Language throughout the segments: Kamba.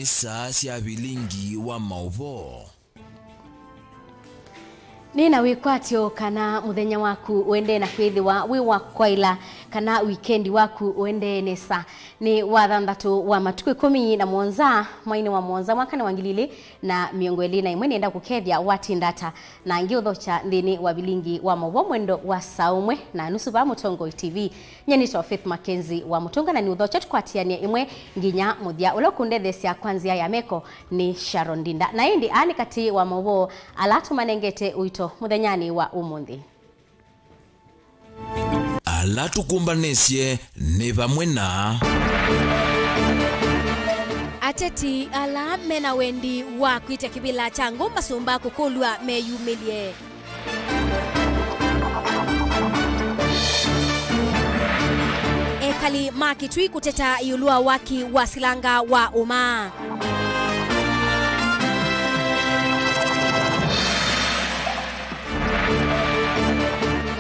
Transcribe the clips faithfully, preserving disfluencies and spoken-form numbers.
Saa sya vilingi wa maũvoo. Nĩ na wĩkwatyo kana mũthenya waku ũendee na kwĩthĩwa wĩ wa kwaĩla kana wikendi waku ũendee nesa. Nĩ wathanthatũ wa matukũ ĩkũmi na mũonza, mweinĩ wa mũonza, mwakanĩ wa ngili ilĩ na mĩongo ĩlĩ na ĩmwe. Nĩenda kũkethya watinda ata na angĩ ũthokya nthĩnĩ wa vilingi wa maũvoo mwendo wa saa ũmwe na nusu vaa Mũtongoi T V. Nye nĩtawa Faith Mackenzie wa Mũtũnga, na nĩũthokya tũkwatĩanĩe ĩmwe nginya mũthya. Ũla ũkũndetheesya kwa nzĩa ya meko nĩ Sharon Ndinda. Na ĩndĩ aa nĩ katĩ wa maũvoo ala tũmanengete ũito mũthenyanĩ wa ũmũnthĩ. Ala tũkũmbanĩsye nĩ vamwe na. Ateti ala mena wendi wa kwĩtya kĩvĩla kya Ngũ Masũmba kũkũlw'a meyumĩlye. Ekali ma Kitui kũteta ĩũlũ wa waki wa silanga wa ũma.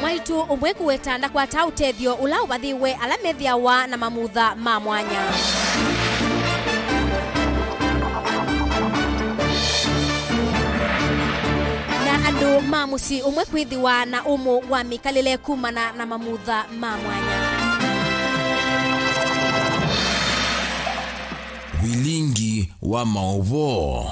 Mwaitũ ũmwe kũweta ndakwataa ũtethyo ũla ũvathĩwe ala methĩawa na mamutha ma mwanya. Na andũ ma mũsyĩ ũmwe kwĩthĩwa na ũmũ wa mĩkalĩle kumana na mamutha ma mwanya. Vilingi wa maũvoo.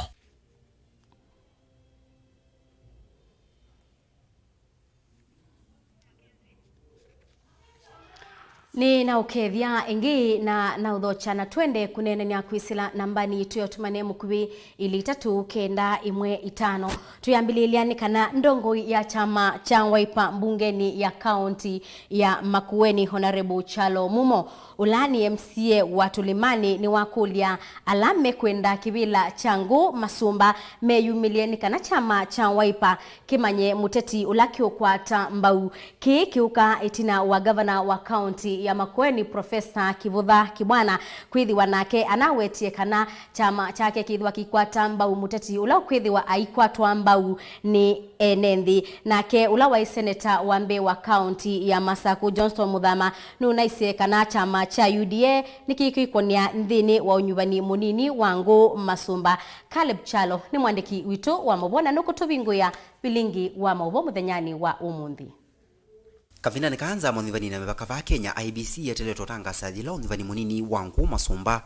Nĩ na ũkethya ĩngĩ na na ũthokya, na twende kũneenany'a kwĩsĩla nambani yitũ ya ũtũmane mũkuvĩ, ilĩ itatũ kenda ĩmwe itano. Twĩambĩlĩlya nĩ kana ndongoi ya kyama kya Wiper mbungenĩ ya kaũnti ya Makueni, Honorable Kyalo Mumo, ũla nĩ M C A wa Tũlĩmanĩ, nĩwakũlya ala mekwenda kĩvĩla kya Ngũ Masũmba meyumĩlye nĩ kana kyama kya Wiper kĩmanye mũteti ũla kĩũkwata mbau. Kĩĩ kĩũka ĩtina wa ngavana wa kaũnti ya Makueni, Professor Kivutha Kibwana, kwĩthĩwa nake anawetie kana kyama kyake kĩthĩwa kĩikwata mbau mũteti ũla ũkwĩthĩwa aikwatwa mbau nĩ ene nthĩ. Nake ũla waĩ seneta wa mbee wa kaũnti ya Masaku, Johnston Muthama, nũnaisye kana kyama kya U D A nĩkĩkwĩkũnĩa nthĩnĩ wa ũnyuvani mũnini wa Ngũ Masũmba. Caleb Kyalo nĩ mwandĩki witũ wa maũvoo na nũkũtũvingũĩa vilingi wa maũvoo mũthenyanĩ wa ũmũnthĩ. Kavindanĩ kaa nzama ũnyuvani na mĩvaka vaa Kenya, I E B C yeteletwe ũtangasa yĩla ũnyuvani mũnini wa Ngũ Masũmba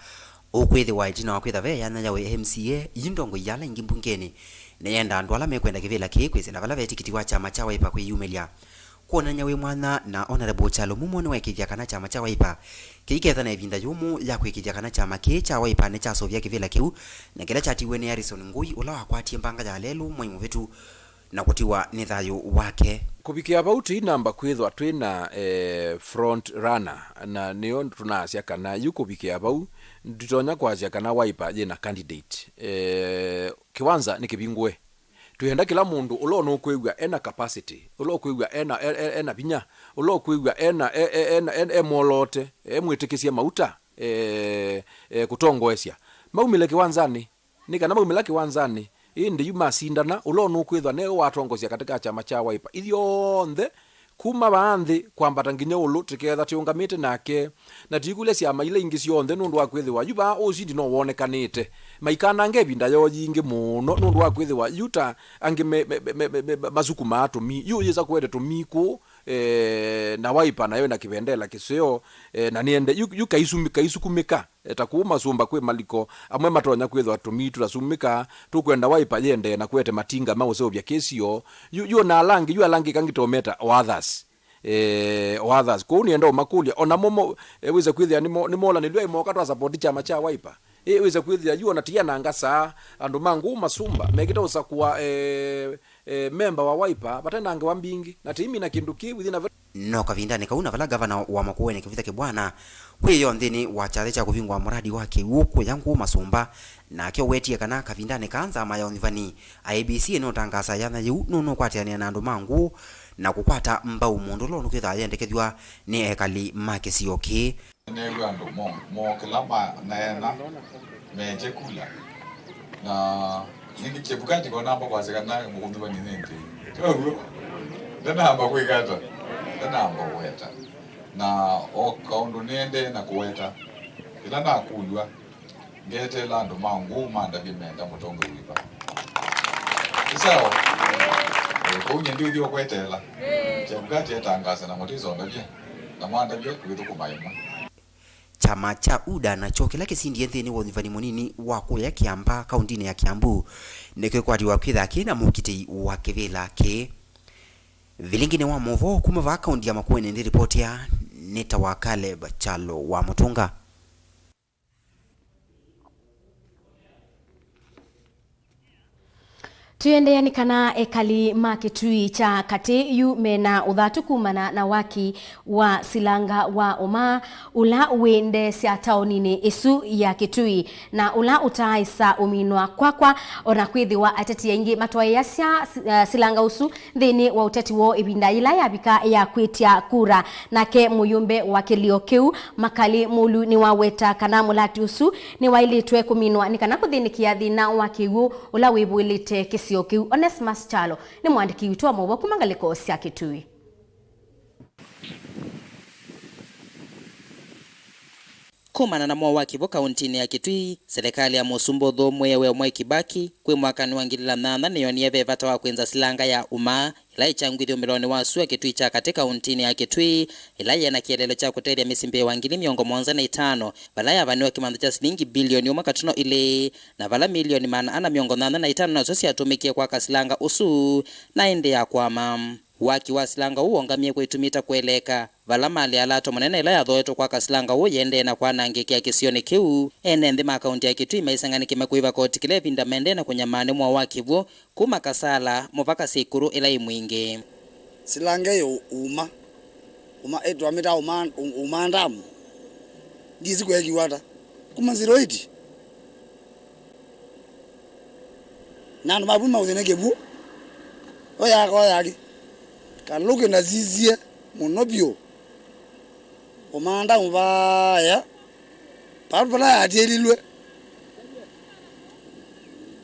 ũkwĩthĩwa ĩtina wa kwĩtha ve yanya yawe ya M C A, ii ndongoi ya ala ingĩ mbungenĩ nĩyenda andũ ala mekwenda kĩvĩla kĩĩ kwĩsĩla vala ve tikiti wa kyama kya Wiper kwĩyumĩlya. Kwonany'a wĩ mwanya na Honorable Kyalo Mumo nĩweekĩthya kana kyama kya Wiper kĩiketha na ĩvinda yũmũ ya kwĩkĩthya kana kyama kĩĩ kya Wiper nĩkyaseũvya kĩvĩla kĩu, na kĩla kyatiwe nĩ Harrison Ngũi, ũla wakwatie mbanga ya lelũ mwei mũvĩtu na kũtiwa nĩ thayũ wake. Kũvikĩa vau tũinamba kwĩthwa twĩ na, eh, front runner, na nĩyo tũnaasya kana yu kũvikĩa vau nditonya kwasya kana Wiper yĩ na candidate. Eh, kĩwanza nĩ kĩvingũe. Twĩenda kĩla mũndũ ũla ũnũkwĩw'a ena capacity, ũla ũkwĩw'a ena, e, e, ena vinya, ũla ũkwĩw'a ena, e, e, ena, e, e mwoloote, e mwĩtĩkĩsye mauta, e, e, kũtongoesya, maumĩle kĩwanzanĩ. Nĩ kana maumĩla kĩwanzanĩ, ĩndĩ yu masindana, ũla ũnũkwĩthwa newe watongosya katĩ ka kyama kya Wiper. Ithyonthe, kuma vaa nthĩ kwambata nginya ĩũlũ, tĩketha tĩũngamĩte nake, na tĩikũlya syama ila ingĩ syonthe, nũndũ wa kwĩthĩwa yu vaa ũsindi no wonekanĩte. Maikanange ĩvinda yoo yingĩ mũno, nũndũ wa kwĩthĩwa yu ta angĩ me, me, me, me, me, me, masukumaa tũmii. Yu yĩsa kũete tũmii kũũ, eh, na Wiper nayo ĩna kĩvendela kĩseo, eh, na nĩende, yu, yu kaisumi-, kaisukumĩka. E, ta kũu Masũmba kwĩ maliko amwe matonya kwĩthwa tũmii tũtasumĩka, tũkwenda Wiper yĩendee na kũete matinga ma ũseũvya kĩsio. Yu, yu ona ala angĩ, yu ala angĩ kangĩ tometa others. E, others. Kwoou nĩenda ũmakũlya. Ona mo, mo, e, wĩse kwĩthĩa nĩmo, nĩmolanĩlw'a ĩmoka twa support kyama kya Wiper. E, wĩse kwĩthĩa yu ona tiananga saa, andũ ma Ngũũ Masũmba mekĩte ũsakũa, e, e, memba wa Wiper vate na ngewa mbingĩ, na tĩimina kĩndũ kĩ within a very. No kavindanĩ kau, na vala ngavana wa Makueni Kivutha Kibwana kwĩyoo nthĩnĩ wa kyathĩ kya kũvingũa mũradi wa kĩw'ũ kũya Ngũũ Masũmba, nake ũwetie kana kavindanĩ kaa nzama ya ũnyuvani, I E B C ĩnũtangaasa yanya yĩu nũnũkwatĩanĩa na andũ ma Ngũũ na kũkwata mbau mũndũ ũla ũnũkwĩthaa yendekethw'a nĩ ekali ma kĩsio kĩĩ. Neew'a andũ mo, mo kĩla maneena, meekye kula. Na nĩngĩ kĩvuka kĩkonamba kwasya kana mũkũnthũvani nĩ nthĩ. Kwoou, ndanamba kwĩka ata? Ndanamba kũweta. Na o kaũndũ nĩendee na kũweta. Ĩla nakũlw'a, Ngeteela andũ ma ngũũ mandavye menda mũtongoi wĩva. Nĩ sawa? Eh, kũu nye ndiũthi ũkweteela. Chebukati etangasa na mũtisondavye, na mwandavye twĩthũkũma ĩmwe. Kyama kya UDA nakyo kĩla kĩsindie nthĩnĩ wa ũnyuvani mũnini wa kũya Kĩamba kaũntinĩ ya Kiambu nĩkĩkwatiwa kwĩtha kĩ na mũkitĩi wa kĩvĩla kĩĩ. Vilingini wa maũvoo kuma vaa kaũnti ya Makueni nĩripoti ya nĩ ta wa Caleb Kyalo wa Mũtũnga. Tũiendeea nĩ kana ekali ma Kĩtui kya Katĩ yu mena ũthatu kumana na waki wa silanga wa ũmaa ũla wĩ ndee sya taoninĩ ĩsu ya Kĩtui, na ũla ũtaaĩsa ũminwa kwakwa, o na kwĩthĩwa ateti aingĩ matwaĩasya si-, eh, silanga ũsu nthĩnĩ wa ũteti woo ĩvinda yĩla yavika ya kwĩtya kura. Nake mũyũmbe wa kĩlio kĩu, Makali Mũlu, nĩwaweta kana mũlati ũsu nĩwaĩlĩtwe kũminwa nĩ kana kũthĩnĩkĩa thĩna wa kĩw'ũ ũla wĩvũĩlĩte kĩsio kĩu. Onesmus Kyalo nĩ mũandĩki witũ wa maũvoo kuma ngalĩko sya Kĩtui. Kumana na mowaki vo kauntinĩ ya Kitui, silikalĩ ya Mũsumbĩ ũthũmũĩe wĩa Mwai Kibaki kwĩ mwakanĩ wa ngili ilĩ na nyanya nĩyonie ve vata wa kwĩnza silanga ya ũmaa ĩla ĩkyangwĩthw'e ũmĩlonĩ wa sua Kitui kya katĩ kauntinĩ ya Kitui, ĩla yĩ na kĩeleelo kya kũtethya mĩsyĩ mbee wa ngili mĩongo mũonza na itano, vala yavaniwe kĩmanthũ kya silingi bilioni ũmwe katuno ilĩ, na vala milioni maana ana mĩongo nyanya na itano nasyo syatũmĩkie kwaka silanga ũsu, na ĩndĩ yakwama. Waki wa silanga ũũ wongamie kwa itumi ta kũeleeka, vala malĩ ya Lato Mũnene ĩla yathooetwe kwaka silanga ũũ yĩendee na kwanangĩkĩa kĩsionĩ kĩu. Ene nthĩ ma kaunti ya Kitui maiseng'anĩkĩe makũĩva koti kĩla ĩvinda maendee na kũnyamaa nĩ mwao wa kĩw'ũ kuma Kasala mũvaka Sikuru ĩla ĩ Mwingĩ. Silanga ĩ ũma, ũma, ĩtwamĩtaa ũma, ũma ndamu. Ndiĩsĩ kweekiwa ata. Kuma zero eight. Na andũ mavu maũthĩne kĩw'ũ. Oyaka oyaki. Kalũkĩ ndasisye mũno vyũ. Ũmaanda mũvaya. Vaa vala yatiĩlilwe.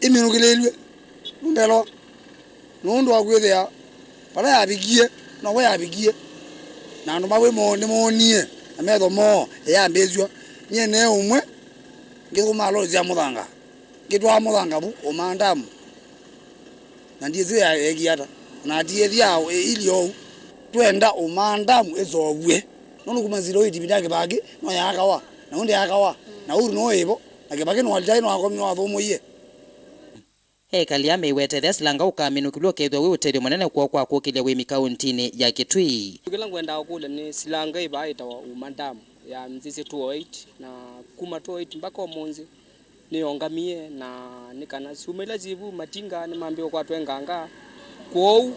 Ĩminũkĩlĩilw'e. Nũndelo. Nũndũ wa kwĩthĩa vala yavikie, novo yavikie. Na andũ mavu mo-, nĩmoonie na metho moo ĩyambĩĩsw'a. Nyie ne ũmwe ngĩthũkũmaa loli sya mũthanga. Ngĩtwaa mũthanga vu ũmandamu. Na ndiĩsĩ ya-, yeekie ata. Na atiĩthya ĩilye oou. Twenda ũmandamu ĩseũvw'e. Nũndũ kuma zero eight ĩvinda ya Kĩbaki no yaakawa. Na ũndĩ yaakawa. Na Uhuru no ĩvo. Na Kĩbaki no alitaĩ no akomie wathũmũie. Ekali aa meiwetethya silanga ũkaminũkĩlw'a ũkethĩwa wĩ ũtethyo mũnene kwoo kwa kũkĩlya wĩmi kauntinĩ ya Kitui. Kĩla ngwendaa kũkũlya nĩ silanga ĩvaa ĩtawa Uma Dam ya nzĩsĩ two oh eight, na kuma two oh eight mpaka ũmũnthĩ nĩyongamie, na nĩ kana syuma ila syĩ vu matinga nĩmambĩĩe kũkwatwa nganga. Kwoou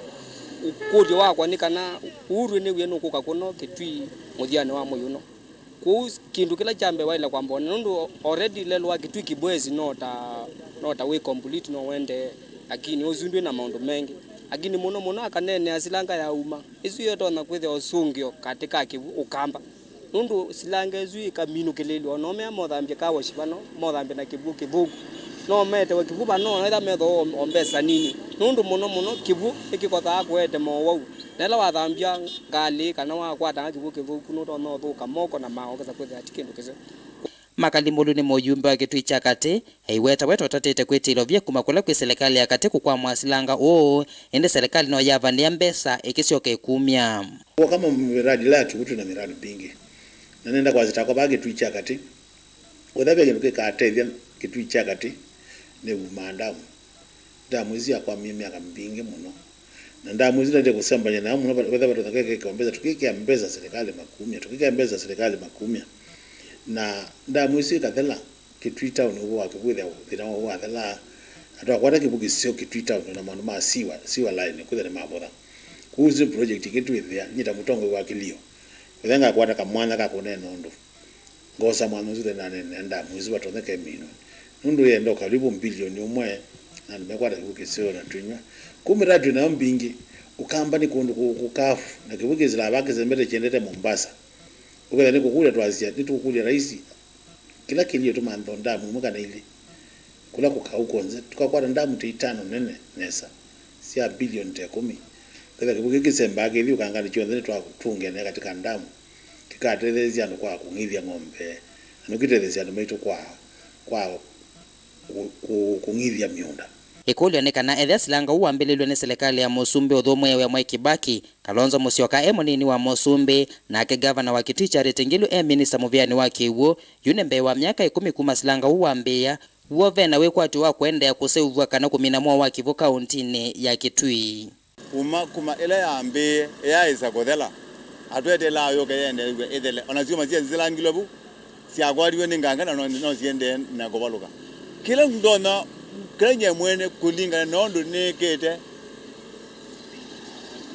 ũkũlyo wakwa nĩ kana Uhuru nĩwie nũkũka kũno Kitui mũthyanĩ wa mwei ũno. Kwoou kĩndũ kĩla kya mbee waĩle kwamba ũnene, nũndũ already lelũ wa Kitui Kibwezi no ta, no ta wĩ complete, no ũendee, lakini ũsu ndwĩ na maũndũ mengĩ. Lakini mũno mũno akaneenea silanga ya Uma, ĩsu ĩtonya kwĩthĩwa ũsũngĩo katĩ ka kĩw'ũ ũkamba, nũndũ silanga ĩsu ĩkaminũkĩlĩlw'a. Ona ũmea mothambya car wash vano, mothambya na kĩw'ũ kĩthũku, no metewe kĩw'ũ vano, ona ĩtha methwa o, o mbesa nini, nũndũ mũno mũno kĩw'ũ nĩkĩkothaa kũete mowau. Na ĩla wathambya ngalĩ kana wakwatanga kĩw'ũ kĩthũku, nũtonya ũthũka moko na maa ũkesa kwĩthĩa ti kĩndũ kĩseo. Makali Mũlu nĩ mũyumbe wa Kitui kya Katĩ, aiweta weta ũtatĩte kwĩtĩĩlwa vyũ kuma kũla kwĩ silikalĩ ya katĩ kũkwamũa silanga ũũ, ĩndĩ silikalĩ no yavanĩa mbesa ĩkĩsyoka ĩkumya. Kwoka ma-, miradi ĩla ya kĩw'ũ twĩ na miradi mbingĩ. Na nenda kwasya takwa vaa Kitui kya Katĩ, wetha ve kĩndũ kĩkatethya Kitui kya Katĩ nĩ Uma Dam. Ndamu isu syakwamie myaka mbingĩ mũno. Na ndamu isu nĩtĩ kũsembany'a nayo mũno, vetha vatũnga kekekĩwa mbesa, tũkĩkĩa mbesa silikalĩ makumya, tũkĩkĩa mbesa silikalĩ makumya. Na ndamu isu ikathela, Kitui Town ũvũ wa kĩw'ũ wĩthĩa thĩna wa wathela, na twakwata kĩw'ũ kĩseo Kitui Town na maũndũ ma sewer, sewer line kwĩthĩa nĩmavotha. Kwoou isu nĩ project ingĩ twĩthĩa, nyie ta mũtongoi wa kĩlio, wetha ngakwata kamwanya ka kũneena ũndũ. Ngoosa mwanya ũsu tene naneenea ndamu isu vatonyeka ĩminwe. Nũndũ yenda ũkalivu mbilioni ũmwe, na andũ mekwata kĩw'ũ kĩseo na twĩnyw'a. Kũu mĩtaa twĩ nayo mbingĩ, Ũkamba nĩ kũndũ kũ-, kũkavu, na kĩw'ũ kĩsĩlaa vaa kĩsembete kĩendete Mombasa. Ũkethĩa nĩ kũkũlya twasya, nĩtũkũkũlya raisi kĩla kĩlio tũmanthe o ndamu ĩmwe kana ilĩ. Kũla kũkaũ kw'onthe, tũkakwata ndamu ta itano nene nesa, sya bilioni ta ĩkũmi. Ũkethĩa kĩw'ũ kĩu kĩsembaa kĩthi ũkanganĩ kyonthe nĩtwatũngenea katĩ ka ndamu. Kĩkatetheesya andũ kwa kũng'ithya ng'ombe, na nĩkĩtetheesya andũ maitũ kwa kwa kũ-, kũ-, kũng'ithya mĩũnda. Ĩkũlyo nĩ kana ethĩa silanga ũũ wambĩlĩlw'e nĩ silikalĩ ya Mũsumbĩ ũthũmũĩe wĩa Mwai Kibaki, Kalonzo Musyoka e mũnini wa Mũsumbĩ, nake ngavana wa Kitui Charity Ngilu e minista mũvĩanĩ wa kĩw'ũ. Yu nĩ mbee wa myaka ĩkũmi kuma silanga ũũ wambĩĩa, w'o ve na wĩkwatyo wa kũendeea kũseũvw'a kana kũmina mwaũ wa kĩw'ũ kaũntinĩ ya Kitui. Kuma, kuma ĩla yambĩĩe, yaaĩsa kũthela, atweteelaa yũke yendeew'e ĩthele. O na syũma syĩ nzilangilwe vu, syakwatiwe nĩ nganga na no, no siendee na kũvalũka. Kĩla ndonya, kĩla nyie mwene kũlingana na ũndũ nĩkĩte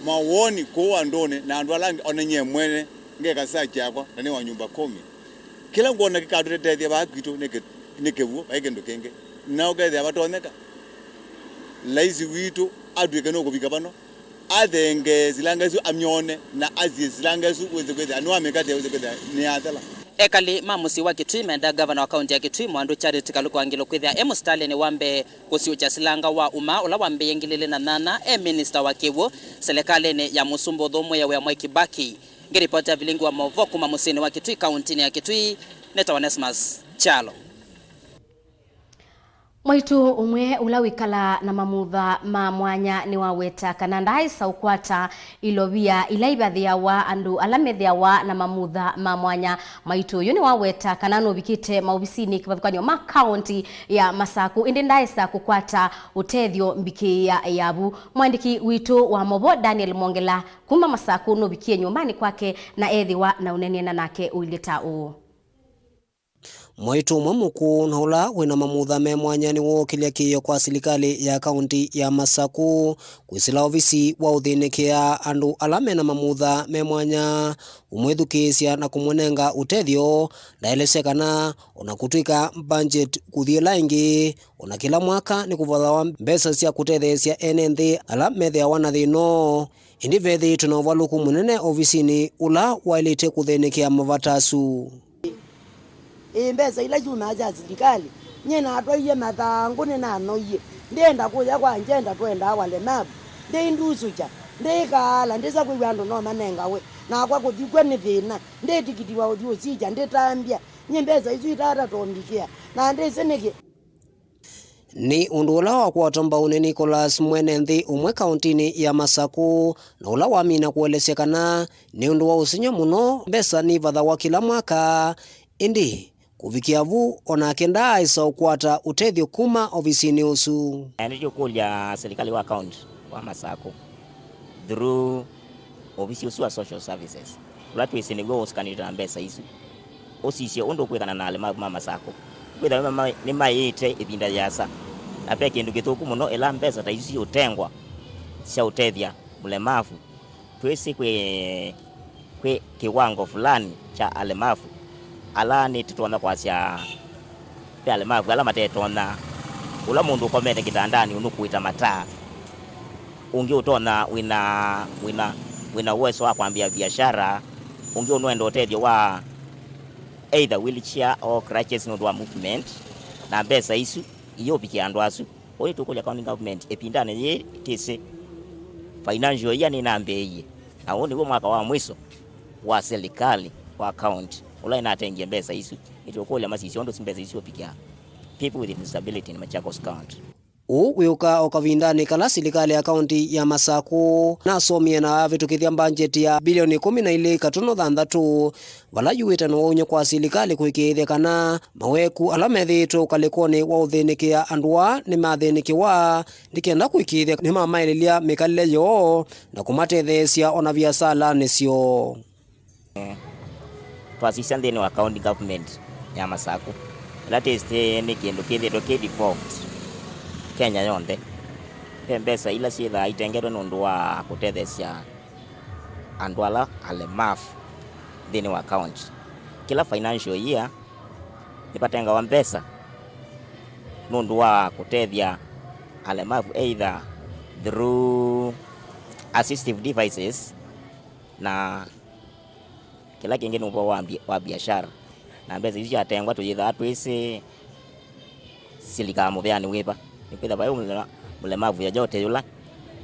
mawoni kũũ andũnĩ na andũ ala angĩ, o na nyie mwene ngeka search yakwa na nĩ wa nyũmba kũmi. Kĩla ngwona kĩkatũtetethya vaa kwitũ nĩ kĩ-, nĩ kĩw'ũ, vai kĩndũ kĩngĩ. Na ũkethĩa vatonyeka, laisi witũ atw'ĩke nũkũvika vano, athengee silanga ĩsu amyone, na asie silanga ĩsu wĩse kwĩthĩa nĩwamĩkatia wĩse kwĩthĩa nĩyathela. Ekali ma mũsyĩ wa Kitui menda ngavana wa kaunti ya Kitui Mwandũ Charity Kaluku Angelo kwĩthĩa e mũsitalĩnĩ wa mbee kũsiũkya silanga wa Uma ũla wambĩĩe ngili ilĩ na nyanya e minista wa kĩw'ũ silikalĩnĩ ya Mũsumbĩ ũthũmũĩe wĩa Mwai Kibaki. Ngĩripotera vilingi wa maũvoo kuma mũsyĩnĩ wa Kitui kauntinĩ ya Kitui, nĩtawa Onesmus Kyalo. Mwaitũ ũmwe ũla wĩkalaa na mamutha ma mwanya nĩwaweta kana ndaaĩsa ũkwata ilovia ila ivathĩawa andũ ala methĩawa na mamutha ma mwanya. Mwaitũ ũyũ nĩwaweta kana nũvikĩte maovisinĩ kĩvathũkany'o ma kaunti ya Masaku, ĩndĩ ndaaĩsa kũkwata ũtethyo mbikĩĩa yavu. Mwandĩki witũ wa maũvoo Daniel Mwongela kuma Masaku nũvikie nyũmbanĩ kwake na ethĩwa na ũneeneana nake ũilye ta ũũ. Mwaitũ ũmwe mũkũũ na ũla wĩ na mamutha me mwanya nĩwookĩlya kĩĩo kwa silikalĩ ya kaunti ya Masaku kwĩsĩla ovisi wa ũthĩnĩkĩa andũ ala me na mamutha me mwanya, ũmwĩthukĩĩsya na kũmũnenga ũtethyo. Ndaelesya kana o na kũtw'ĩka mbangyeti kũthi ĩla ĩngĩ, o na kĩla mwaka nĩkũvathawa mbesa sya kũtetheesya ene nthĩ ala methĩawa na thĩna ũũ, ĩndĩ vethĩĩtwe na ũvalũku mũnene ovisinĩ ũla waĩlĩte kũthĩnĩkĩa mavata asu. Ĩ, mbesa ila syumaa sya silikalĩ, nyie natwaie mathangũ nĩnanoie. Ndĩenda kũya kwa Njenda, twendaa walemavu. Ndĩindusũkya, ndĩikaala, ndĩsa kwĩw'a andũ no manengawe. Nakwa kũthi kw'o nĩ thĩna. Ndĩtikitiwa ũthi ũsikya, ndĩtambya. Nyie mbesa isu itata tombikĩa. Na ndĩsĩ nĩkĩ. Nĩ ũndũ ũla wakwatwa mbaũnĩ Nicholas, mwene nthĩ ũmwe kaũntinĩ ya Masaku, na ũla wamina kũelesya kana nĩ ũndũ wa ũsengy'o mũno, mbesa nivathawa kĩla mwaka, ĩndĩ kũvikĩa vu, o nake ndaaĩsa ũkwata ũtethyo kuma ovisinĩ ũsu. Nĩtũkũlya silikalĩ wa kaũnti wa Masaku through ovisi ũsu wa social services, ũla twĩsĩ nĩw'o ũsikanĩte na mbesa isu, ũsisye ũndũ ũkwĩkana na alemavu ma Masaku. Kwĩthĩwa nĩma-, nĩmaĩĩte ĩvinda yĩasa, na ve kĩndũ kĩthũku mũno ĩla mbesa ta isu siũtengwa sya ũtethya mũlemavu. Twĩsĩ kwĩ, kwĩ kĩwango fulani kya alemavu ala nĩtũtonya kwasya ve alemavu ala matetonya. Ũla mũndũ ũkomete kĩtandanĩ ũnũkũĩta mataa, ũngĩ ũtonya wĩna, wĩna, wĩna uwezo wa kwambĩa biashara, ũngĩ ũnũenda ũtethyo wa either wheelchair or crutches nũndũ wa movement, na mbesa isu iyũvikĩa andũ asu. Ũyũ tũkũlya county government ĩvindanĩ yĩĩ tĩsĩ financial year nĩnambĩĩie, na ũũ nĩw'o mwaka wa mwiso wa silikalĩ wa county ũla ĩnatengie mbesa isu. Nĩtũkũlya masisye ũndũ mbesa isu iũvikĩa people with disability in Machakos County. Ũu wĩũka o kavindanĩ kala silikalĩ ya kaunti ya Masaku nasomie na avĩtũkĩthya mbangyeti ya bilioni ĩkũmi na ilĩ katuno thanthatũ, vala yuĩte nĩ waũny'o kwa silikalĩ kũĩkĩĩthya kana maweku ala methĩĩtwe ũkalĩkonĩ wa ũthĩnĩkĩa andũ aa nĩmathĩnĩkĩwa, nĩ kenda kũĩkĩĩthya nĩmamaĩlĩlya mĩkalĩle yoo na kũmatetheesya o na viasalanĩ syoo. Twasisya nthĩnĩ wa county government ya Masaku, ĩla tĩsĩ nĩ kĩndũ kĩthĩĩtwe kĩ devolved Kenya yonthe. Ve mbesa ila syĩthaa itengetwe nũndũ wa kũtetheesya andũ ala alemavu nthĩnĩ wa county. Kĩla financial year, nĩvatengawa mbesa nũndũ wa kũtethya alemavu either through assistive devices na kĩla kĩngĩ nĩ ũvoo wa mbi-, wa biashara. Na mbesa isu syatengwa tũyĩthaa twĩsĩ silikaa mũvĩanĩ wĩva. Nĩkwĩthĩwa vai mũlema-, mũlemavu yoyote yũla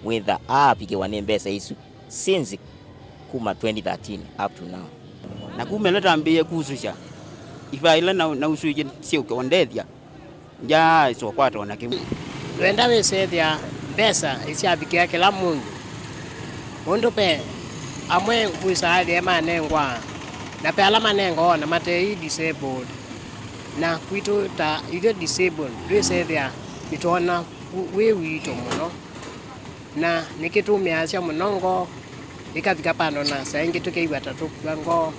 wĩtha aavikĩwa nĩ mbesa isu since kuma twenty thirteen up to now. Na kuma ĩla twambĩĩe kusũsya, ivaa ila na, nausũĩtye syũke ũndethya, Ndyaaĩsa ũkwata o na kĩw'ũ. Wenda wĩsethĩa mbesa isyavikĩa kĩla mũndũ. Ũndũ ve amwe wĩsaa athee manengwa, na ve ala manengwa ona mateĩ disabled. Na kwitũ ta ithyĩ disabled, twĩsethĩa nĩtwona wĩ wito mũno. Na nĩkĩtũmĩasya mũno ngoo, ĩkavika vandũ na saa ingĩ tũkew'a ta tũkua ngoo.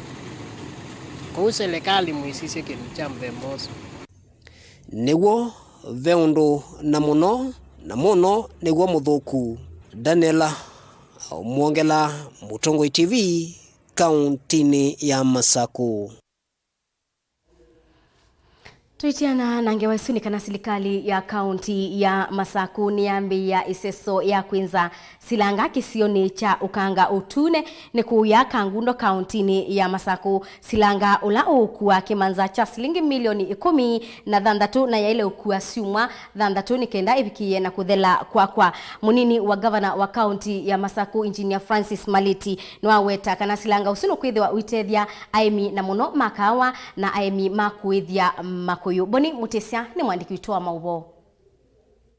Kwoou selekalĩ mwĩsisye kĩndũ kya mũthemba ũsu. Nĩw'o ve ũndũ na mũno, na mũno nĩw'o mũthũku. Daniel Mwongela, Mũtongoi T V, kauntinĩ ya Masakũ. Tũitiana na ngewa isu nĩ kana silikalĩ ya kaunti ya Masakũ nĩyambĩĩa ĩseso ya kwĩnza silanga kĩsionĩ kya Ũkanga Ũtune nĩ kũya Kangundo kauntinĩ ya Masakũ. Silanga ũla ũũkua kĩmanza kya silingi milioni ĩkũmi na thanthatũ na yaĩle ũkua syumwa thanthatũ nĩ kenda ĩvikĩĩe na kũthela kwakwa. Mũnini wa ngavana wa kaunti ya Masakũ, Engineer Francis Maliti, nĩwaweta kana silanga ũsu nũkwĩthĩwa ũitethya aĩmi na mũno ma kaawa na aĩmi ma kũĩthya makũyũ. Boni Mũtĩsya nĩ mwandĩki witũ wa maũvoo.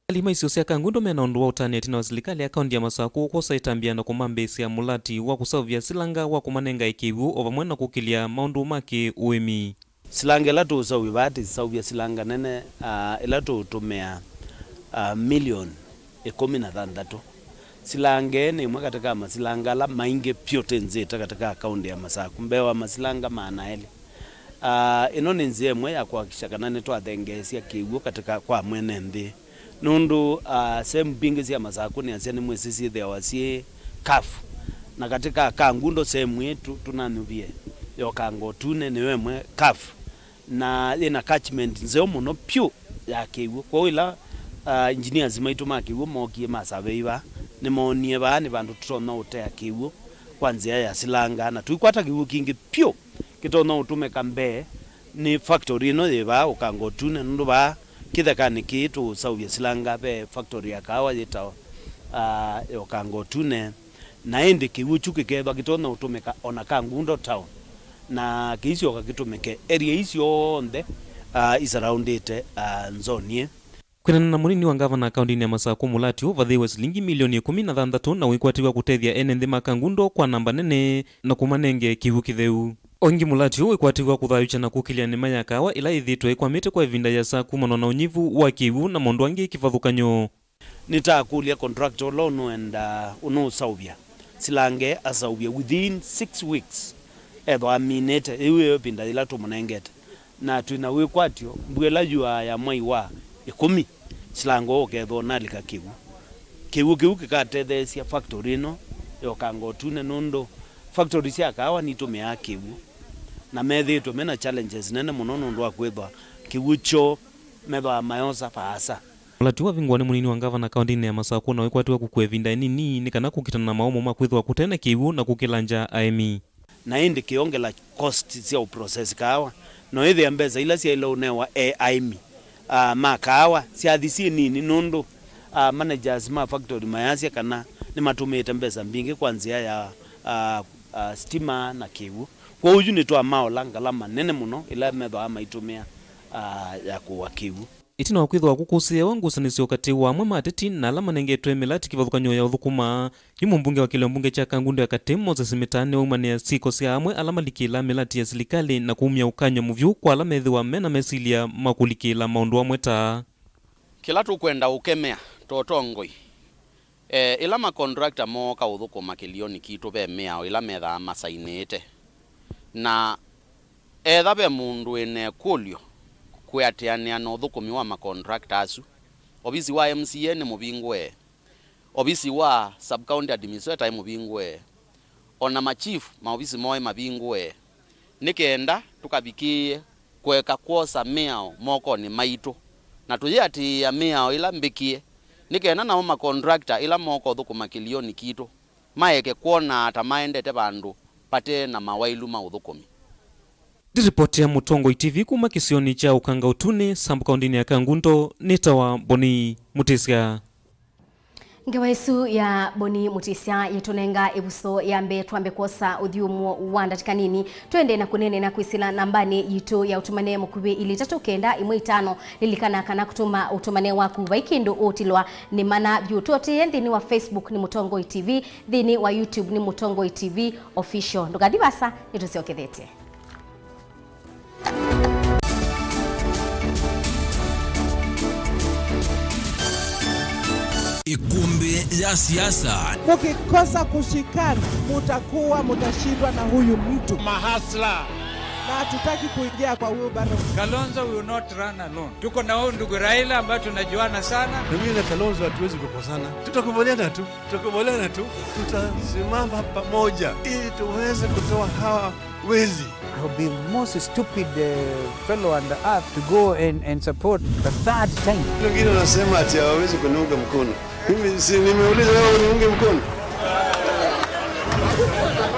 Ekali ma isio sya Kangundo mena ũndũ wa ũtania ĩtina wa silikalĩ ya kaunti ya Masakũ kwosa ĩtambya na kũmambĩĩsya mũlati wa kũseũvya silanga wa kũmanenga kĩw'ũ o vamwe na kũkĩlya maũndũ ma kĩ-ũĩmi. Silanga ĩla tũũseũvya vaa, tĩseũvya silanga nene, ah, ĩla tũũtũmĩa, ah, milioni ĩkũmi na thanthatũ. Silanga ĩĩ nĩ ĩmwe katĩ ka masilanga ala maingĩ vyũ tĩnzĩte katĩ ka kaunti ya Masakũ, mbee wa masilanga maana elĩ. Ah, ĩno nĩ nzĩa ĩmwe ya kũhakikisha kana nĩtwathengeesya kĩw'ũ katĩ ka kwa mwene nthĩ. Nũndũ, ah, sehemu mbingĩ sya Masakũ nĩasya nĩ mwĩsĩ syĩthĩawa syĩ kavu. Na katĩ ka Kangundo sehemu ĩĩ tũ-, tũnanyuvie ya Ũkanga Ũtune nĩyo ĩmwe kavu. Na yĩna catchment nzeo mũno vyũ ya kĩw'ũ. Kwoou ĩla, ah, engineers maitũ ma kĩw'ũ mookie ma survey vaa, nĩmoonie vaa nĩ vandũ tũtonya ũtea kĩw'ũ kwa nzĩa ya silanga, na tũikwata kĩw'ũ kingĩ vyũ kĩtonya ũtũmĩka mbee nĩ factory ĩno yĩ vaa Ũkanga Ũtune, nũndũ vaa kĩthekanĩ kĩĩ tũũseũvya silanga ve factory ya kaawa yĩtawa, ah, ya Ũkanga Ũtune. Na ĩndĩ kĩw'ũ kyu kĩkethwa kĩtonya ũtũmĩka o na Kangundo town, na kĩisyoka kĩtũmĩke area ii syonthe, ah, isaraundĩte, ah, nzoni ĩĩ. Kwĩanana na mũnini wa ngavana kauntinĩ ya Masakũ, mũlati ũũ ũvathĩĩwe silingi milioni ĩkũmi na thanthatũ na wĩkwatĩw'a kũtethya ene nthĩ ma Kangundo kwa namba nene na kũmanenge kĩw'ũ kĩtheu. O ĩngĩ, mũlati ũũ wĩkwatĩw'a kũthayũũkya na kũkĩlya nĩma ya kaawa ĩla yĩthĩĩtwe ĩkwamĩte kwa ĩvinda yĩasa kumana na ũnyivu wa kĩw'ũ na maũndũ angĩ kĩvathũkany'o. Nĩtakũlya contractor ũla ũnũenda, ũnũũseũvya silanga ĩĩ aseũvye within six weeks, ethwa aminĩte, yĩu ĩyo ĩvinda yĩla tũmũnengete. Na twĩ na wĩkwatyo, mbua ĩla yuaa ya mwai wa ĩkũmi, silanga ũũ ũkethwa ũnalika kĩw'ũ. Kĩw'ũ kĩu kĩkatetheesya factory ĩno ya Ũkanga Ũtune, nũndũ factory sya kaawa nitũmĩaa kĩw'ũ, na methĩĩtwe me na challenges nene mũno nũndũ wa kwĩthwa kĩw'ũ kyoo methwaa mayosa vaasa. Mũlati ũũ wavingũwa nĩ mũnini wa ngavana kauntinĩ ya Masakũ na wĩkwatĩw'a kũkua ĩvinda ĩnini nĩ kana kũkitana na maũmũ ma kwĩthĩwa kũte na kĩw'ũ na kũkĩlangya aĩmi. Na ĩndĩ kĩongela cost sya ũprocess kaawa, no ĩthĩa mbesa ila syaĩle ũnewa e aĩmi, ah, ma kaawa syathi syĩ nini, nũndũ, ah, managers ma factory mayasya kana nĩmatũmĩĩte mbesa mbingĩ kwa nzĩa ya, ah, ah, stima na kĩw'ũ. Kwoou yu nĩtwamaola ngalama nene mũno ĩla methwaa maitũmĩa, ah, ya kũua kĩw'ũ. Ĩtina wa kwĩthĩwa kũkũsĩĩawa ngusanĩsyo katĩ wa amwe ma ateti na ala manengetwe mĩlati kĩvathũkany'o ya ũthũkũma, yu mũmbunge wa kĩlĩo mbunge kya Kangundo ya Katĩ, Moses Mĩtaa, nĩwaumanĩa syĩko sya amwe ala malikĩĩlaa mĩlati ya silikalĩ na kumya ũkany'o mũvyũ kwa ala methĩwa me na mesilya ma kũlikĩĩla maũndũ amwe ta. Kĩla tũkwenda ũkemea ta ũtongoi, e, ĩla ma contractor mooka ũthũkũma kĩlĩonĩ kitũ, ve mĩao ĩla methaa masainĩĩte, na etha ve mũndũ wĩ na ĩkũlyo kwĩatĩanĩa na ũthũkũmi wa ma contractor asu, ovisi wa M C A nĩ mũvingũe, ovisi wa sub county administrator ĩ mũvingũe, o na ma chief maovisi moo ĩ mavingũe, nĩ kenda tũkavikĩĩe kũeka kwosa mĩao mokonĩ maitũ, na tũyĩatĩĩa mĩao ĩla mbĩkĩe, nĩ kenda namo ma contractor ĩla mooka ũthũkũma kĩlĩonĩ kitũ maeke kwonaa ta maendete vandũ vate na mawaĩlu ma ũthũkũmi. Ndĩripotĩa Mũtongoi T V kuma kĩsionĩ kya Ũkanga Ũtune, sub kaũntĩnĩ ya Kangundo, nĩtawa Mboni Mũtĩsya. Ngewa ĩsu ya Boni Mutisya yĩtũnenga ĩvuso ya mbee twambe kwosa ũthyũmũo wa ndatĩka nini. Twende na kũneenea na kwĩsĩla nambanĩ yitũ ya ũtũmane mũkuvĩ ilĩ itatũ kenda ĩmwe itano. Lilikana kana kũtũma ũtũmane waku vai kĩndũ ũũtilwa nĩ mana vyũ. Tũatĩĩe nthĩnĩ wa Facebook nĩ Mũtongoi T V, nthĩnĩ wa YouTube nĩ Mũtongoi T V Official. Ndũkathi vasa, nĩtũsyokethetye. Ikumbi ya siasa. Mkikosa kushikana, mutakuwa mutashindwa na huyu mtu. Mahasla. Na hatutaki kuingia kwa wheelbarrow. Kalonzo will not run alone. Tuko na huyu ndugu Raila ambaye tunajuana sana. Na mimi na Kalonzo hatuwezi kukosana. Tutakubaliana tu. Tutakubaliana tu. Tutasimama pamoja ili tuweze kutoa hawa wezi. I'll be most stupid, uh, fellow on the earth to go and, and support the third time. Wengine wanasema ati hawawezi kuniunga mkono. Mimi si nimeuliza wewe uniunge mkono?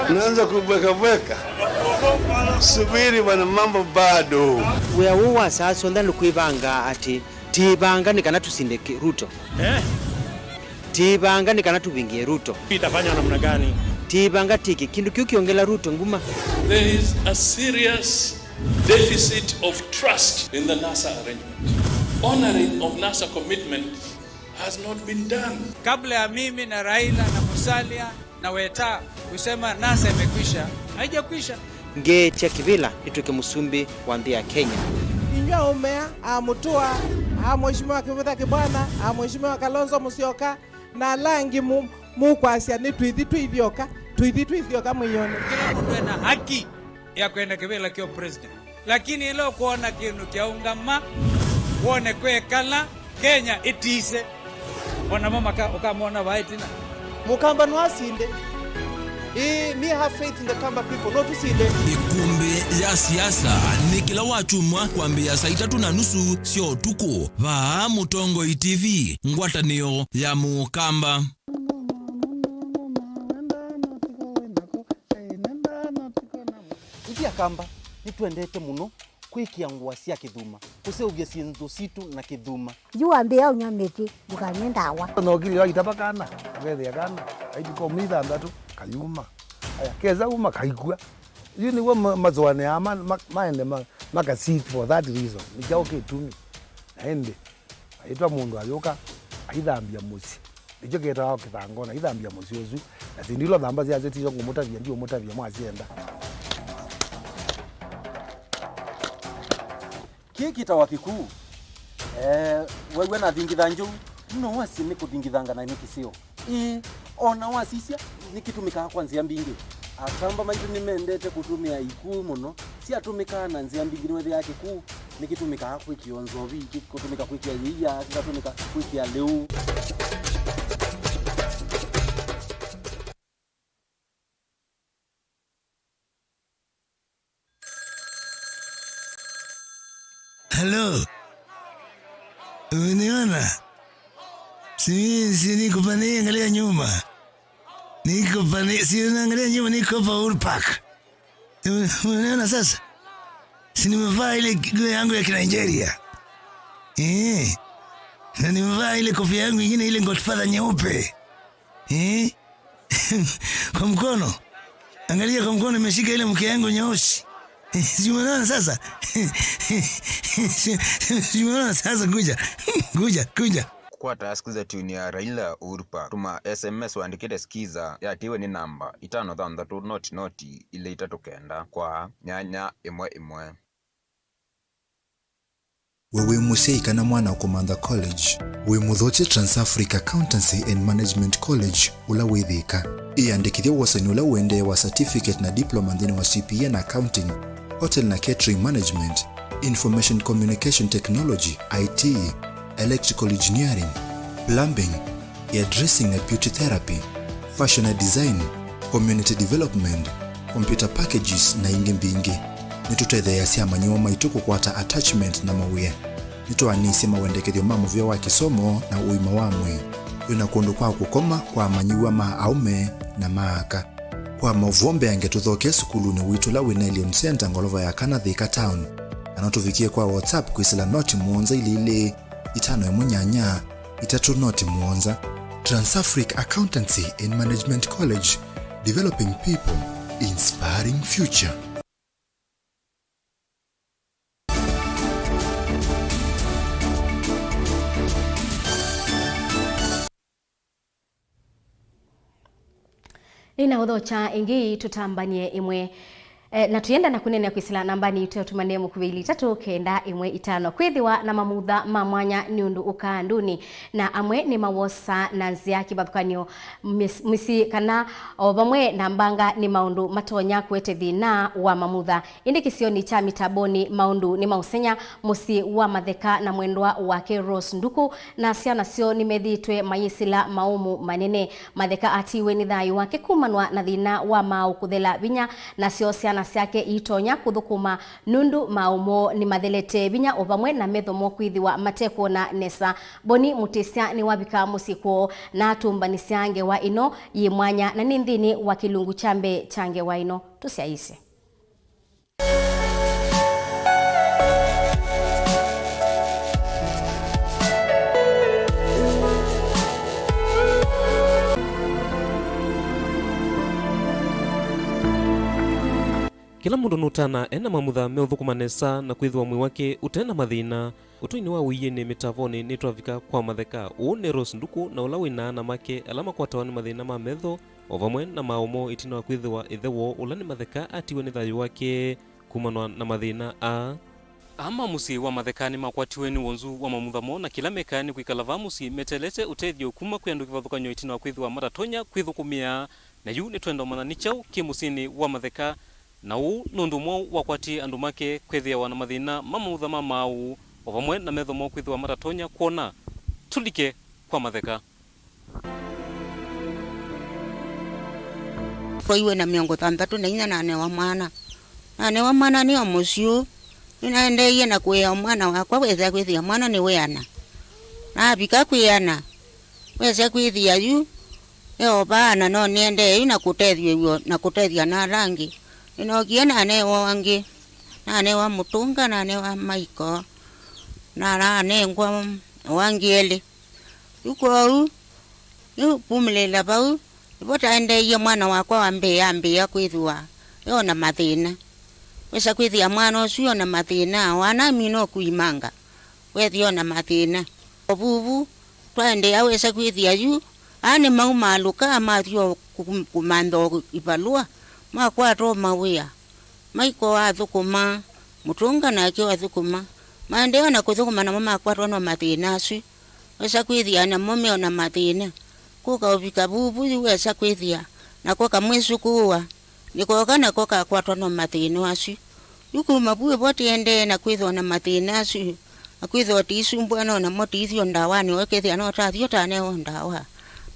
Naanza kubweka bweka. Subiri bwana, mambo bado. Wĩa ũũ wa saa syonthe nĩ kwĩvanga atĩ tĩĩvanga nĩ kana tũsinde kĩ-, Ruto. Eh? Tĩĩvanga nĩ kana tũvingĩe Ruto. Itafanya namna gani? Tĩĩvanga tĩkĩ kĩndũ kĩu kĩongela Ruto nguma. There is a serious deficit of trust in the NASA arrangement. Honoring of NASA commitments has not been done. Kabla ya mimi na Raila na Musalia na Weta kusema NASA imekwisha, haijakwisha. Ngeetya kĩvĩla nĩtw'ĩke mũsumbĩ wa nthĩ ya Kenya. Inyw'ĩ aũme aa, a Mũtũa, a Mheshimiwa Kĩvutha Kĩbwana, a Mheshimiwa Kalonzo Musyoka, na ala angĩ mu-, mũkwasya nĩ tũithi twĩ ithyoka, tũithi twĩ ithyoka mwĩĩonĩ. Kĩla mũndũ ena haki ya kwenda kĩvĩla kya president. Lakini ĩla ũkwona kĩndũ kyaũngama, wone kwekala, Kenya ĩtise. O namo maka-, ũkamona vaa ĩtina. Mũkamba no asinde. Ĩĩ, me have faith in the Kamba people. No tũsinde. Ĩkumbi ya siasa nĩ kĩla wakyumwa kwambĩĩa saa itatũ na nusu sya ũtukũ. Vaa Mũtongoi T V, ngwatanĩo ya Mũkamba. Ithyĩ Akamba nĩtwendete mũno kwĩkĩa ngũa sya kĩthuma, kũseũvya syĩndũ sitũ na kĩthuma. Yu wambĩĩa ũnywa mĩtĩ, ndũkanywe ndawa. Nokilio aitava kana, akethĩa kana, aitũka ũmĩ ithanthatu, kayuma. Aya, kesa uma, kaikw'a. Yu nĩw'o ma-, masũanĩaa ma-, ma-, maende ma-, maka seek for that reason. Nĩ kyaũ kĩtumi? Na ĩndĩ, aitwa mũndũ ayũka, aithambya mũsyĩ. Nĩkyo kĩtawa kĩthango, na aithambya mũsyĩ ũsu. Na syĩndũ ila ũthamba syasyo tisyo ngũmũtavya, ndiũmũtavya mwasyenda. Kĩĩ kĩtawa kĩkuu. Eh, wew'a nathingitha njou, no wasye nĩ kũthingithanga na nĩ kĩseo. Ĩĩ, o na wasisya, nĩkĩtũmĩkaa kwa nzĩa mbingĩ. Akamba maitũ nĩmendete kũtũmĩa ikuu mũno. Syatũmĩkaa na nzĩa mbingĩ, nĩwethĩaa kĩkuu nĩkĩtũmĩkaa kwĩkĩa nzovi, kĩkũtũmĩka kwĩkĩa yĩia, kĩkatũmĩka kwĩkĩa lĩu. Halo. Uniona? Si, si niko pale, angalia nyuma. Niko pale, si unaangalia nyuma, niko hapa Uhuru Park. Unaona sasa? Si nimevaa ile nguo yangu ya Kinigeria. Eh. Na nimevaa ile kofia yangu ingine, ile Godfather nyeupe. Eh? Kwa mkono. Angalia, kwa mkono nimeshika ile mke yangu nyeusi. Si umeona sasa? Si umeona sasa? Kuja. Kuja, kuja. Kũkwata sikiza tune ya Raila Uhuru Park, tũma S M S wandĩkĩte sikiza, yatĩwe nĩ namba itano thanthatũ noti noti ilĩ itatũ kenda kwa nyanya ĩmwe ĩmwe. We wĩ mũsyai kana mwana ũkũmantha college? Wĩ mũthokye Trans-Africa Accountancy and Management College ũla wĩ Thika. Ĩyandĩkĩthye wosani ũla ũendee wa certificate na diploma nthĩnĩ wa C P A na accounting, hotel na catering management, information communication technology, I T, electrical engineering, plumbing, hairdressing na beauty therapy, fashion na design, community development, computer packages, na ingĩ mbingĩ. Nĩtũtetheeasya amanyĩw'a maitũ kũkwata attachment na mawĩa. Nĩtwaanĩsye mawendekethyo ma mũvĩa wa kĩsomo na ũima wa mwĩĩ. Twĩ na kũndũ kwa kũkoma kwa amanyĩw'a ma aũme na ma aka. Kwa maũvoo mbeange tũthokee sukulunĩ witũ ũla wĩ Nelion Center, ngolova ya kana, Thika Town. Na no tũvikĩe kwa WhatsApp kwĩsĩla noti mũonza ilĩ ilĩ itano ĩmwe nyanya itatũ noti mũonza. Transafric Accountancy and Management College, developing people, inspiring future. Nĩnaũthokya ĩngĩ tũtambanie ĩmwe. Eh, na tũyenda na kũneenea kwĩsĩla nambanĩ itũ ya ũtũmane mũkuvĩ ilĩ itatũ kenda ĩmwe itano. Kwĩthĩwa na mamutha ma mwanya nĩ ũndũ ũkaa andũnĩ, na amwe nĩmawosaa na nzĩa kĩvathũkany'o mĩs-, mĩsyĩ kana o vamwe na mbanga nĩ maũndũ matonya kũete thĩna wa mamutha. Ĩndĩ kĩsionĩ kya Mĩtambonĩ maũndũ nĩmaũseng'a. Mũsyĩ wa Matheka na mwendwa wake Rose Nduku na syana syoo nĩmethĩĩtwe mayĩsĩla maũmũ manene. Matheka atiiwe nĩ thayũ wake kumanwa na thĩna wa maaũ kũthela vinya, nasyo syana syake iitonya kũthũkũma nũndũ maaũ moo nĩmathelete vinya o vamwe na metho moo kwĩthĩwa matekwona nesa. Boni Mũtĩsya nĩwavika mũsyĩ kwoo na atũmbanĩsya ngewa ĩno yĩ mwanya na nĩ nthĩnĩ wa kĩlungu kya mbee kya ngewa ĩno. Tũsyaĩĩsye. Kĩla mũndũ nũtanaa ena mamutha meũthũkũma nesa na kwĩthĩwa mwĩĩ wake ũte na mathĩna. Ũtũinĩ wa ũiĩnĩ Mĩtambonĩ nĩtwavika kwa Matheka. Ũũ nĩ Rose Nduku na ũla wĩ na ana make ala makwatawa nĩ mathĩna ma metho o vamwe na maaũ moo ĩtina wa kwĩthĩwa ĩthe woo ũla nĩ Matheka atiwe nĩ thayũ wake kumanwa na mathĩna aa. Aa ma mũsyĩ wa Matheka nĩmakwatiwe nĩ wonzu wa mamutha moo, na kĩla mekaa nĩ kwĩkala vaa mũsyĩ meteelete ũtethyo kuma kwĩ andũ kĩvathũkany'o ĩtina wa kwĩthĩwa matatonya kwĩthũkũmĩa. Na yu nĩtwenda ũmanya nĩ kyaũ kĩ mũsyĩnĩ wa Matheka, na ũu nũndũ mwaũ wakwatie andũ make kwĩthĩawa na mathĩna ma mamutha ma maaũ, o vamwe na metho moo kwĩthĩwa matatonya kwona. Tũlike kwa Matheka. Twaiwe na mĩongo thanthatũ na inya nanewa mwana. Nanewa mwana nĩ o mũsyĩ ũũ. Nĩnaendeeie na kũea mwana wakwa wesa kwĩthĩa mwana nĩwĩana. Navika kwĩana, wesa kwĩthĩa yu e o vaa, na no nĩendee yu na kũtethw'a na kũtethya na ala angĩ. Nĩnookie nanewa o angĩ. Nanewa Mũtũnga, nanewa Maiko, na nanengwa o angĩ elĩ. Yu kwoou, nĩkumĩlĩĩla vau, nĩvo taendeeie mwana wakwa wa mbee ambĩĩa kwĩthĩwa e o na mathĩna. Wesa kwĩthĩa mwana ũsu e o na mathĩna, o anamina o kũimanga, weethĩa o na mathĩna. O vu vu, twaendeea wesa kwĩthĩa yu, aa nĩmaumaalũka, mathi o kũ-, kũmantha o ivalũa, makwata o mawĩa. Maiko athũkũma, Mũtũnga nake athũkũma. Maendeea na kũthũkũma, namo makwatwa no mathĩna asu. Wesa kwĩthĩa namo me o na mathĩna. Kũka ũvika vuvu yu wesa kwĩthĩa nako kamwĩsũkũũa, nĩkoka nako kakwatwa no mathĩna asu. Yu kuma vu ĩvo tĩendee na kwĩthĩwa na mathĩna asu. Na kwĩthĩwa tĩisumbũa no namo tĩithi o ndawanĩ, ũkethĩa no tathi ũtanewa ndawa,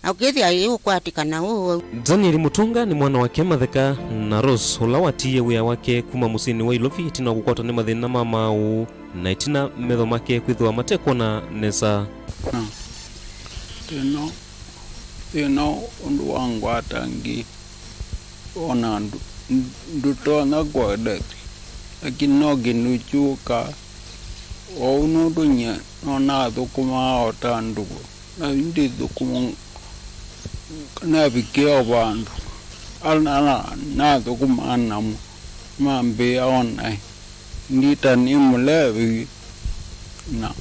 na ũkethĩa ĩũkwatĩkana ũu. Daniel Mũtũnga nĩ mwana wake Matheka na Rose, ũla watiie wĩa wake kuma mũsyĩnĩ wa Ilovi ĩtina wa kũkwatwa nĩ mathĩna ma maaũ na ĩtina metho make kwĩthĩwa matekwona nesa. Na ĩno, ĩno ũndũ wa ngwata ngĩ. Ona ndũ-, ndũ-, ndũtonya kũelesya, lakini no kĩndũ kyũkaa. Oou nũndũ nyie no nathũkũmaa o ta ndũũ, na yu ndĩthũkũma, navikĩa o vandũ ala na-, nathũkũmaa namo mambĩa o naĩ. Ndi ta nĩ mũlevi, na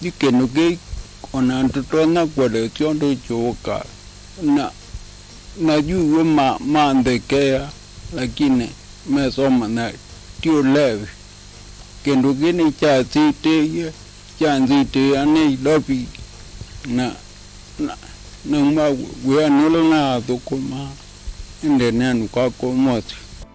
yu kĩndũ kĩu ona ndũtonya kũelesya ũndũ kyũkaa. Na, na yu w'o ma-, manthekeea, lakini mesomanya ti ũlevi. Kĩndũ kĩĩ nĩkyasitĩie, kyanzitĩĩa nĩ ilovi, na, na, nauma wĩanĩ ũla naathũkũmaa, ĩndĩ nenũka kũũ mũsyĩ.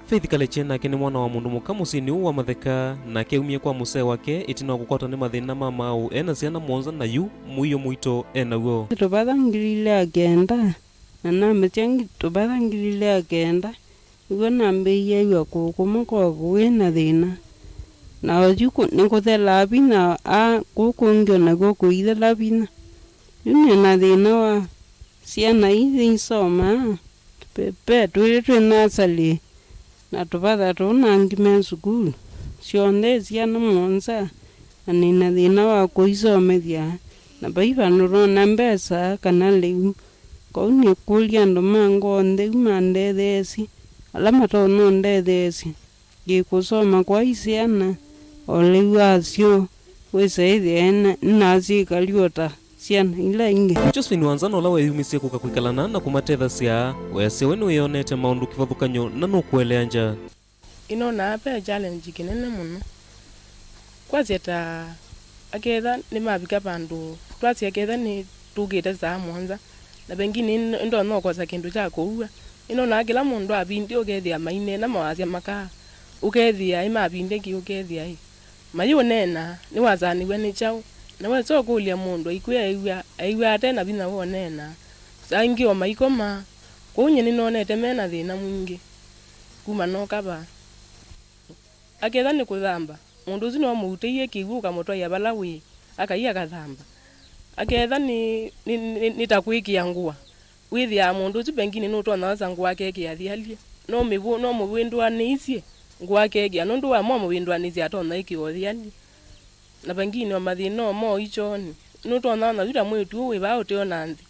Faith Kalekye nake nĩ mwana wa mũndũ mũka mũsyĩnĩ ũũ wa Matheka, nake aumie kwa mũsee wake ĩtina wa kũkwatwa nĩ mathĩna ma maaũ e na syana mũonza, na yu mũio mũito e naw'o. Tũvatha ngili ilĩ ya kenda, na namesya ngi-, tũvatha ngili ilĩ ya kenda, nĩw'o nambĩĩie ĩw'a kũũkũma kwa kũĩ na thĩna. Na oyu kũ-, nĩkũthelaa vinya, a, kũũ kũngĩ o nakw'o kũithela vinya. Yu nĩ na thĩna wa syana ii isomaa. Ve, ve twĩlĩ twĩ nasalĩ, na tũvatha tũu na angĩ me sukulu, syonthe syana mũonza, na nĩ na thĩna wa kũisomethya. Na vai vandũ nona mbesa kana lĩu. Kwoou nĩkũlya andũ ma ngoo ntheu mandetheesye, ala matonya ũndetheesya. Ĩ kũsoma kwa syana, o lĩu asyo wĩsa ĩthĩa nĩnasyĩkali o ta syana ila ingĩ. Josephine Wanzano, ũla weeyumisye kũka kwĩkalana na kũmatethasya, weasya we nĩwĩonete maũndũ kĩvathũkany'o na nũkũelea ngya. Nĩnonaa ve challenge kĩnene mũno. Kwasya ta aketha nĩmavika vandũ, twasya aketha nĩtũkĩte saa mũonza, na pengine nĩ-, nĩndonya ũkosa kĩndũ kya kũua. Nĩnonaa kĩla mũndũ avindĩ ũkethĩa maineena mawasya makaa, ũkethĩa ĩ mavindĩ kĩ, ũkethĩa ĩ mayũneena, nĩwasaanĩw'a nĩ kyaũ? Na wesa ũkũlya mũndũ aikwĩa aĩw'a, aĩw'a ate na vinya wa ũneena. Saa ingĩ o maikomaa. Kwoou nyie nĩnonete me na thĩna mwingĩ kuma nooka vaa. Aketha nĩ kũthamba, mũndũ ũsu no ũmũutĩie kĩw'ũ ũkamũtwaĩa vala wĩ, akai akathamba. Aketha nĩ, nĩ, nĩ, nĩ ta kwĩkĩa ngũa, wĩthĩaa mũndũ ũsu pengine nũtonya osa ngũa akekĩa thialyĩ, no mĩvũ-, no mũvĩndũanĩisye ngũa akekĩa nũndũ wa mo mũvĩndũanĩsye atonya ĩkĩa o thialyĩ. Na pengine o mathĩna o moo ichoonĩ, nũtonya ona yu ta mwĩĩtu ũũ wĩ vaa ũteo na nthĩ,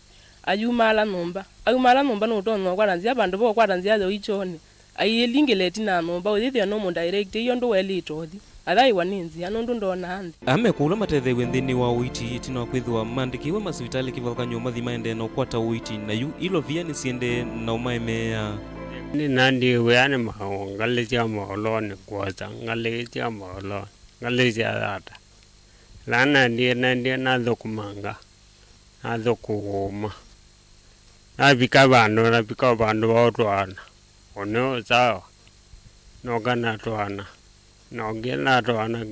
ayumaala nyũmba. Ayumaala nyũmba nũtonya ũkwata nzĩa vandũ va ũkwata nzĩa ya ũichoonĩ. Aiĩlingĩla ĩtina wa nyũmba, ũyĩthĩa nũmũdirectĩie ũndũ waĩlĩte ũthi. Athaĩwa nĩ nzĩa, nũndũ ndonaa nthĩ. Aa mekũlwa matetheew'e nthĩnĩ wa ũiiti ĩtina wa kwĩthĩwa maandĩkĩwe masivitalĩ kĩvathũkany'o mathi maendee na ũkwata ũiiti, na yu ilovia nĩsiendee na ũmaemeea. Nĩnandiwĩa nĩ maũngalĩsya maũlonĩ kwosa ngalĩsya maũlonĩ, ngalĩsya yata. Ĩla naendie, naendie nathũkũmanga, nathũkũma. Navika vandũ, navika vandũ va ũtwaana. Ũnĩ sawa. Nooka natwaana. Nokie natwaana,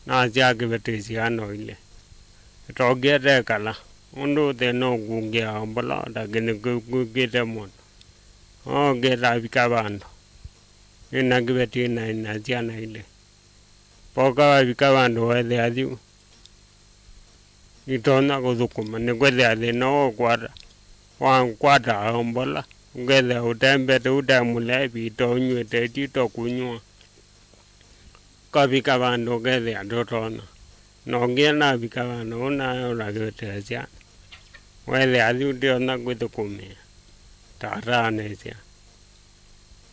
nasya kĩveti syana ilĩ. Ĩtokie tekala. Ũndũ thĩna ũkungĩa mbola, ta kĩnĩ kĩu kwĩkĩte mũndũ. Nookie tavika vandũ. Nĩna kĩveti na, na syana ilĩ. Poka wavika vandũ wethĩa yu itonya kũthũkũma, nĩkwĩthĩa thĩna ũkwata, wakwata mbola, ũkethĩa ũtembete ũte mũlevi, to ũnyw'ĩte ĩti to kũnyw'a. Ũkavika vandũ ũkethĩa ndũtonya. Nokie navika vandũ ũnaũla kĩveti syana, wethĩa yu ndionya kwĩthũkũmĩa. Tata aneesya.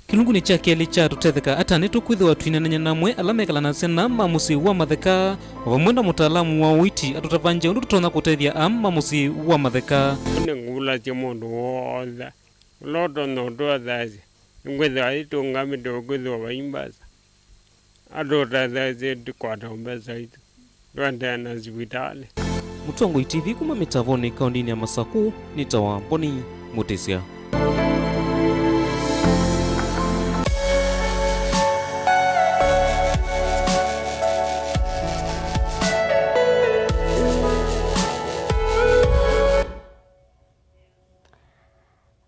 Kĩlungunĩ kya kelĩ kya Tũtetheka Ata nĩtũkwĩthĩwa twĩneenany'a na amwe ala mekalanasya na ma mũsyĩ wa Matheka, o vamwe na mũtaalamu wa ũiiti atũtavangya ũndũ tũtonya kũtethya aa ma mũsyĩ wa Matheka. Nĩngũlasya mũndũ w'onthe ũla ũtonya ũtũtetheesya, nĩkwĩthĩwa ĩtũngamĩte ũkwĩthĩwa vai mbesa. Atũtetheesye tũkwate mbesa itũ, tũendee na sivitalĩ. Mũtongoi T V kuma Mĩtavonĩ, kaũndĩnĩ ya Masaku, nĩtawa Boni Mũtĩsya.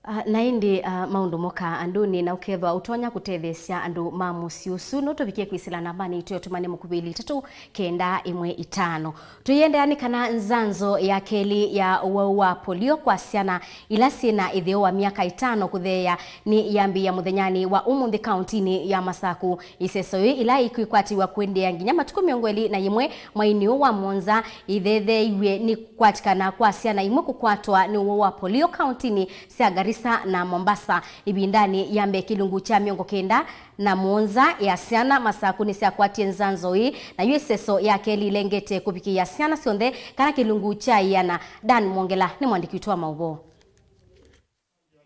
Ah, na ĩndĩ, ah, maũndũ mokaa andũnĩ, na ũkethwa ũtonya kũtetheesya andũ ma mũsyĩ ũsu, no tũvikie kwĩsĩla nambanĩ itũ ya ũtũmane mũkuvĩ ilĩ itatũ kenda ĩmwe itano. Tũiendeea nĩ kana nzanzo ya kelĩ ya ũwau wa polio kwa syana ila syĩ na ĩtheo wa myaka ĩtano kũtheea nĩ yambĩĩa mũthenyanĩ wa ũmũnthĩ kaũntĩnĩ ya Masaku. Ĩseso yĩĩ ĩla ĩkwĩkwatĩw'a kũendeea nginya matukũ mĩongo ĩlĩ na yĩmwe mweinĩ ũũ wa mũonza, ĩthetheeiw'e nĩ kũkwatĩkana kwa syana imwe kũkwatwa nĩ ũwau wa polio kaũntĩnĩ sya Garissa na Mombasa. Ĩvindanĩ ya mbee, kĩlungu kya mĩongo kenda na mũonza ya syana Masaku nĩsyakwatie nzanzo ĩĩ, na yu ĩseso ya kelĩ ĩlengete kũvikĩĩa syana syonthe kana kĩlungu kya ĩana. Dan Mwongela nĩ mwandĩki witũ wa maũvoo.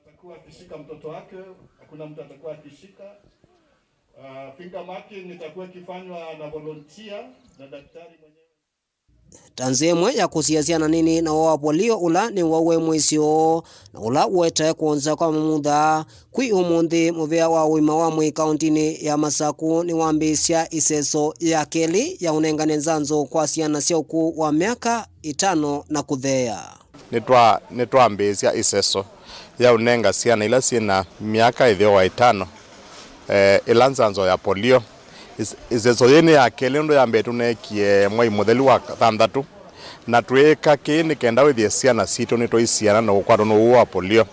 Atakuwa akishika mtoto wake, hakuna mtu atakuwa akishika. Ah, finger marking itakuwa ikifanywa na volunteer na daktari mwenyewe. Ta nzĩa ĩmwe ya kũsiĩa syana nini na ũwau wa polio ũla nĩ ũwau wĩ mũisyo na ũla ũetae kwonza kwa mamutha, kwĩ ũmũnthĩ mũvĩa wa ũima wa mwĩĩ kaũntĩnĩ ya Masaku nĩwambĩĩsya ĩseso ya kelĩ ya ũnengane nzanzo kwa syana sya ũkũũ wa myaka ĩtano na kũtheea. Nĩtwa-, nĩtwambĩĩsya ĩseso ya ũnenga syana ila syĩ na myaka ĩtheo wa ĩtano, eh, ĩla nzanzo ya polio. Ĩs-, ĩseso yĩĩ nĩ ya kelĩ, nũndũ ya mbee tũneekie mwai mũthelu wa thanthatũ, na twĩĩka kĩĩ nĩ kenda wĩthĩe syana sitũ nĩtwaisiana na ũkwatwa nĩ ũwau wa polio.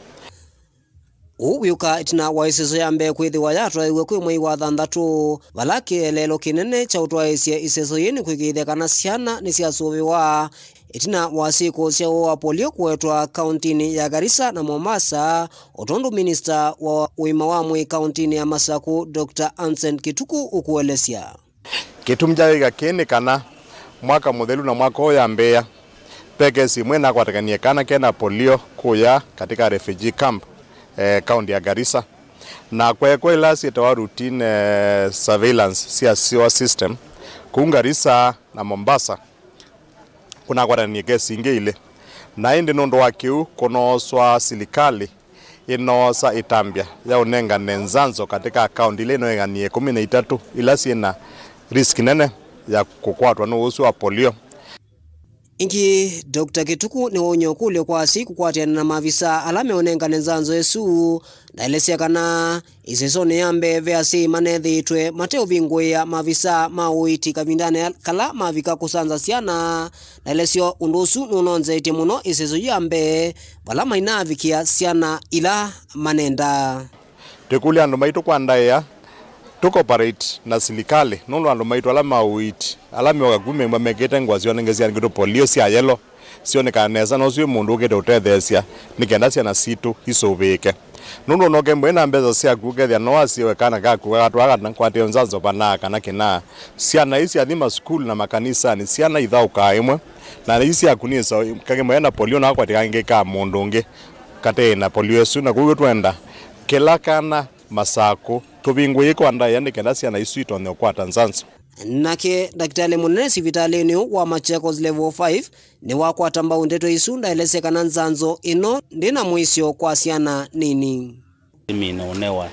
Ũu wĩũka ĩtina wa ĩseso ya mbee kwĩthĩwa yatwaĩwe kwĩ mwei wa thanthatũ, vala kĩeleelo kĩnene kya ũtwaĩĩsya ĩseso yĩĩ nĩ kũĩkĩĩthya kana syana nĩsyasũvĩwa, ĩtina wa syĩko sya ũwau wa polio kũwetwa kauntinĩ ya Garissa na Mombasa, o tondũ minista wa ũima wa mwĩĩ kauntinĩ ya Masaku, Doctor Anson Kituku, ũkũelesya. Kĩtumi kya wĩka kĩĩ nĩ kana mwaka mũthelu na mwaka ũũ yambĩĩa, ve kesi ĩmwe ĩnakwatĩkanie kana kena polio kũya katika refugee camp, eh, kaunti ya Garissa. Na kweekwa ila syĩtawa routine, eh, surveillance sya sewer system kũu Garissa na Mombasa, kũnakwatanie kesi ingĩ ilĩ. Na ĩndĩ nũndũ wa kĩu kũnooswa, silikalĩ ĩnoosa ĩtambya ya ũnengane nzanzo katika kaunti ila inoenganie ĩkũmi na itatũ ila syĩ na risk nene ya kũkwatwa nĩ ũsu wa polio. Ĩngĩ, Doctor Kituku nĩwaumya ũkũlyo kwa asyai kũkwatĩana na mavisaa ala meũnengane nzanzo ĩsu, ndaelesya kana ĩsesonĩ ya mbee ve asyai manethĩĩtwe mateũvingũĩa mavisaa ma ũiiti kavindanĩ kala mavika kũsanza syana. Ndaelesya ũndũ ũsu nũnonzeetye mũno ĩseso ya mbee vala mainavikĩa syana ila manendaa. Twĩkũlya andũ maitũ kwa ndaĩa, tũcooperate na silikalĩ, nũndũ andũ maitũ ala ma ũiiti, ala meũka kumĩmba mekĩte ngũa syonengesya ngitũ polio sya yelo, syonekana nesa, na ũsu wĩ mũndũ ũkĩte ũtetheesya nĩ kenda syana sitũ isũvĩĩke. Nũndũ ũnoke mbũĩ na mbesa syaku, ũkethĩa no wasĩwe kana kaku gatwaa kana kwatĩo nzanzo vanaa kana kĩnaa. Syana ii syathi masukulu na makanisanĩ, syana ithaũkaa ĩmwe, na ii syaku nĩ sawa, kangĩ mwe na polio na akwatĩ kangĩ ka mũndũ ũngĩ katĩ na polio ĩsu, na kwoou twenda kĩla kana Masakũ tũvingũĩe kwa ndaĩa nĩ kenda syana isu itonye ũkwata nzanzo. Nake ndakĩtalĩ mũnene sivitalĩnĩ ũũ wa Machakos Level five nĩwakwata mbau ndeto isu, ndaelesya kana nzanzo ĩno ndĩ na mũisyo kwa syana nini. Ĩmina ũnewa,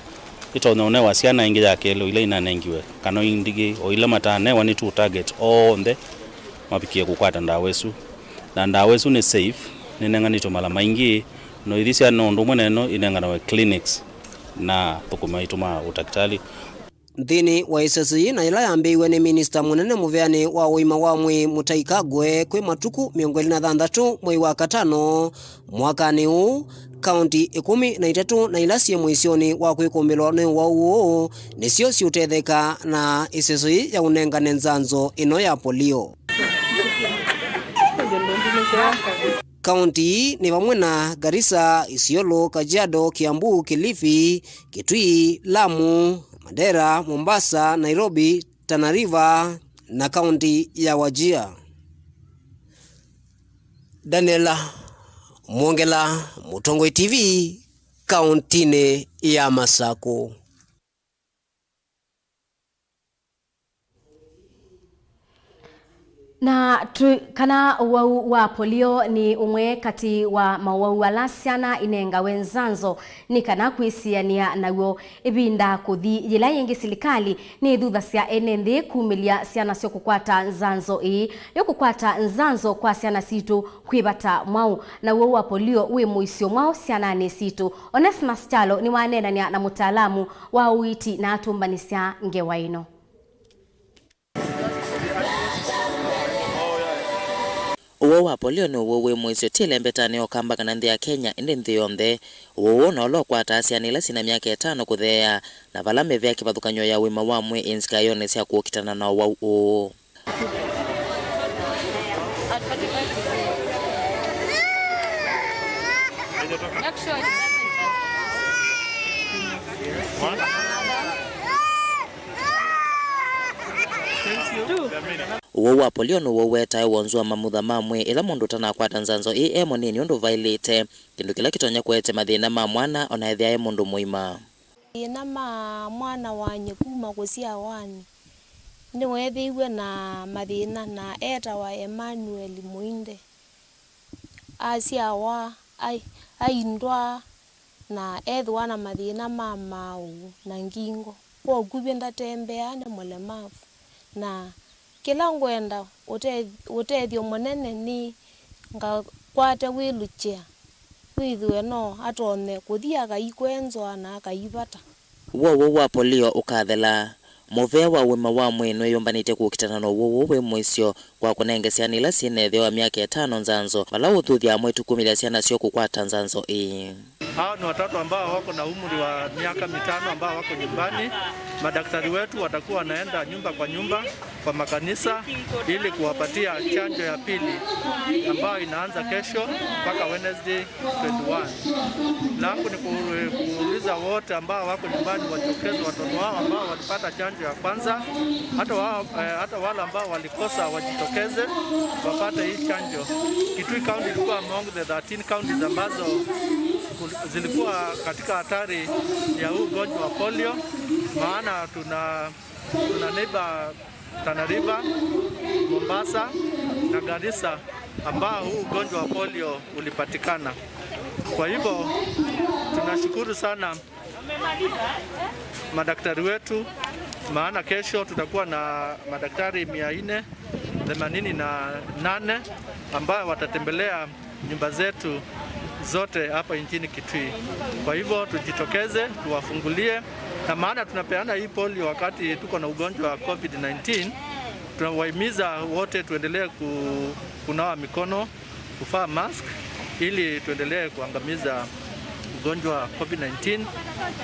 ĩtonya ũnewa syana ingĩ ya kelĩ ila inanengiwe, kana ingĩ o ila matanewa, nĩ tũ target onthe mavikie kũkwata ndawa ĩsu. Na ndawa ĩsu nĩ safe, nĩnenganĩtwe mala maingĩ, no ithi syana ũndũ ũmwe na ĩno inenganawe clinics na athũkũmi maitũ ma ũtakĩtalĩ. Nthĩnĩ wa ĩseso yĩĩ na ĩla yambĩĩiwe nĩ minista mũnene mũveanĩ wa ũima wa mwĩĩ Mũtai Kagwe kwĩ matukũ mĩongo ĩlĩ na thanthatũ mwei wa katano mwakanĩ ũũ, kaunti ĩkũmi na itatũ na ila syĩ mũisyonĩ wa kwĩkũmbĩlwa nĩ ũwau ũũ nĩsyo siũtetheka na ĩseso yĩĩ ya ũnengane nzanzo ĩno ya polio. Kaunti ii nĩ vamwe na Garissa, Isiolo, Kajiado, Kiambu, Kilifi, Kitui, Lamu, Mandera, Mombasa, Nairobi, Tana River na kaunti ya Wajir. Daniel Mwongela, Mũtongoi T V, kauntinĩ ya Masakũ. Na tũ-, kana ũwau wa polio nĩ ũmwe katĩ wa maũwau ala syana inengawe nzanzo nĩ kana kwĩsianĩa naw'o. Ĩvinda kũthi yĩla yĩngĩ silikalĩ nĩĩthuthasya ene nthĩ kumĩlya syana syo kũkwata nzanzo ĩĩ. Yo kũkwata nzanzo kwa syana sitũ kwĩ vata mwaũ, na ũwau wa polio wĩ mũisyo mwaũ syananĩ sitũ? Onesmus Kyalo nĩwaneenany'a na mũtaalamu wa ũiiti na atũmbanĩsya ngewa ĩno. Ũwau wa polio nĩ ũwau wĩ mũisyo ti ĩlembetanĩ ya Ũkamba kana nthĩ ya Kenya, ĩndĩ nthĩ yonthe. Ũwau ũũ no ũla ũkwataa syana ila syĩ na myaka ĩtano kũtheea, na vala mĩvea kĩvathũkany'o ya ũima wa mwĩĩ ĩnzikaĩonĩ sya kũkitana na ũwau ũũ. Ũwau wa polio nĩ ũwau ũetae wonzu wa mamutha ma mwĩĩ ĩla mũndũ ũtanakwata nzanzo ĩĩ e mũnini ũndũ vaĩlĩte, kĩndũ kĩla kĩtonya kũete mathĩna ma mwana o na ethĩa e mũndũ mũima. Mathĩna ma mwana wanyie kuma kũsyawanĩ, nĩweethĩiwe na mathĩna na eetawa Emmanuel Mũinde. Asyawa ai-, aindwa na ethĩwa na mathĩna ma maaũ na ngingo. Kwa ũkuvĩ ndatembeaa, nĩ mũlemavu. Na kĩla ngwenda ũte-, ũtethyo mũnene nĩ ngakwate wheelchair, wĩthĩwe no atonye kũthi akaikwenzwa na akaivata. Woo ũũ wa polio ũkathela. Mũvea wa ũima wa mwĩĩ nĩwĩyũmbanĩtye kũkitana na ũwau ũũ wĩ mũisyo kwa kũnenge syana ila syĩ na ĩtheo wa myaka ĩtano nzanzo, vala ũthuthya amwe tũkumĩlya syana syoo kũkwata nzanzo ĩĩ. Hao ni watoto ambao wako na umri wa miaka mitano ambao wako nyumbani. Madaktari wetu watakuwa wanaenda nyumba kwa nyumba, kwa makanisa, ili kuwapatia chanjo ya pili ambayo inaanza kesho mpaka Wednesday twenty-one. Langu ni ku-, kuuliza wote ambao wako nyumbani wajitokeze, watoto wao ambao walipata chanjo ya kwanza, hata wao, eh, hata wale ambao walikosa wajitokeze wapate hii chanjo. Kitui County ilikuwa among the thirteen counties ambazo kul-, zilikuwa katika hatari ya huu ugonjwa wa polio, maana tuna, tuna neighbor Tana River, Mombasa na Garissa ambao huu ugonjwa wa polio ulipatikana. Kwa hivyo tunashukuru sana madaktari wetu, maana kesho tutakuwa na madaktari mia nne themanini na nane ambao watatembelea nyumba zetu zote hapa nchini Kitui. Kwa hivyo tujitokeze, tuwafungulie, na maana tunapeana hii polio wakati tuko na ugonjwa wa covid nineteen. Tunawahimiza wote tuendelee ku-, kunawa mikono, kuvaa mask ili tuendelee kuangamiza ugonjwa wa covid nineteen.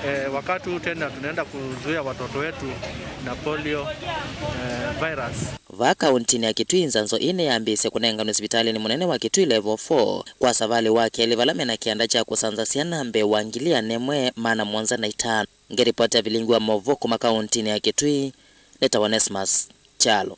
Eh, wakati huu tena tunaenda kuzuia watoto wetu na polio, eh, virus. Vaa kauntinĩ ya Kitui, nzanzo ĩĩ nĩyambĩĩsye kũnenganw'a sivitalĩnĩ mũnene wa Kitui Level four kwa savalĩ wa kelĩ, vala mena kĩanda kya kũsanza syana mbee wa ngili ĩmwe maana mũonza na itano. Ngĩripotĩa vilingi wa maũvoo kuma kauntinĩ ya Kitui, nĩtawa Onesmus Kyalo.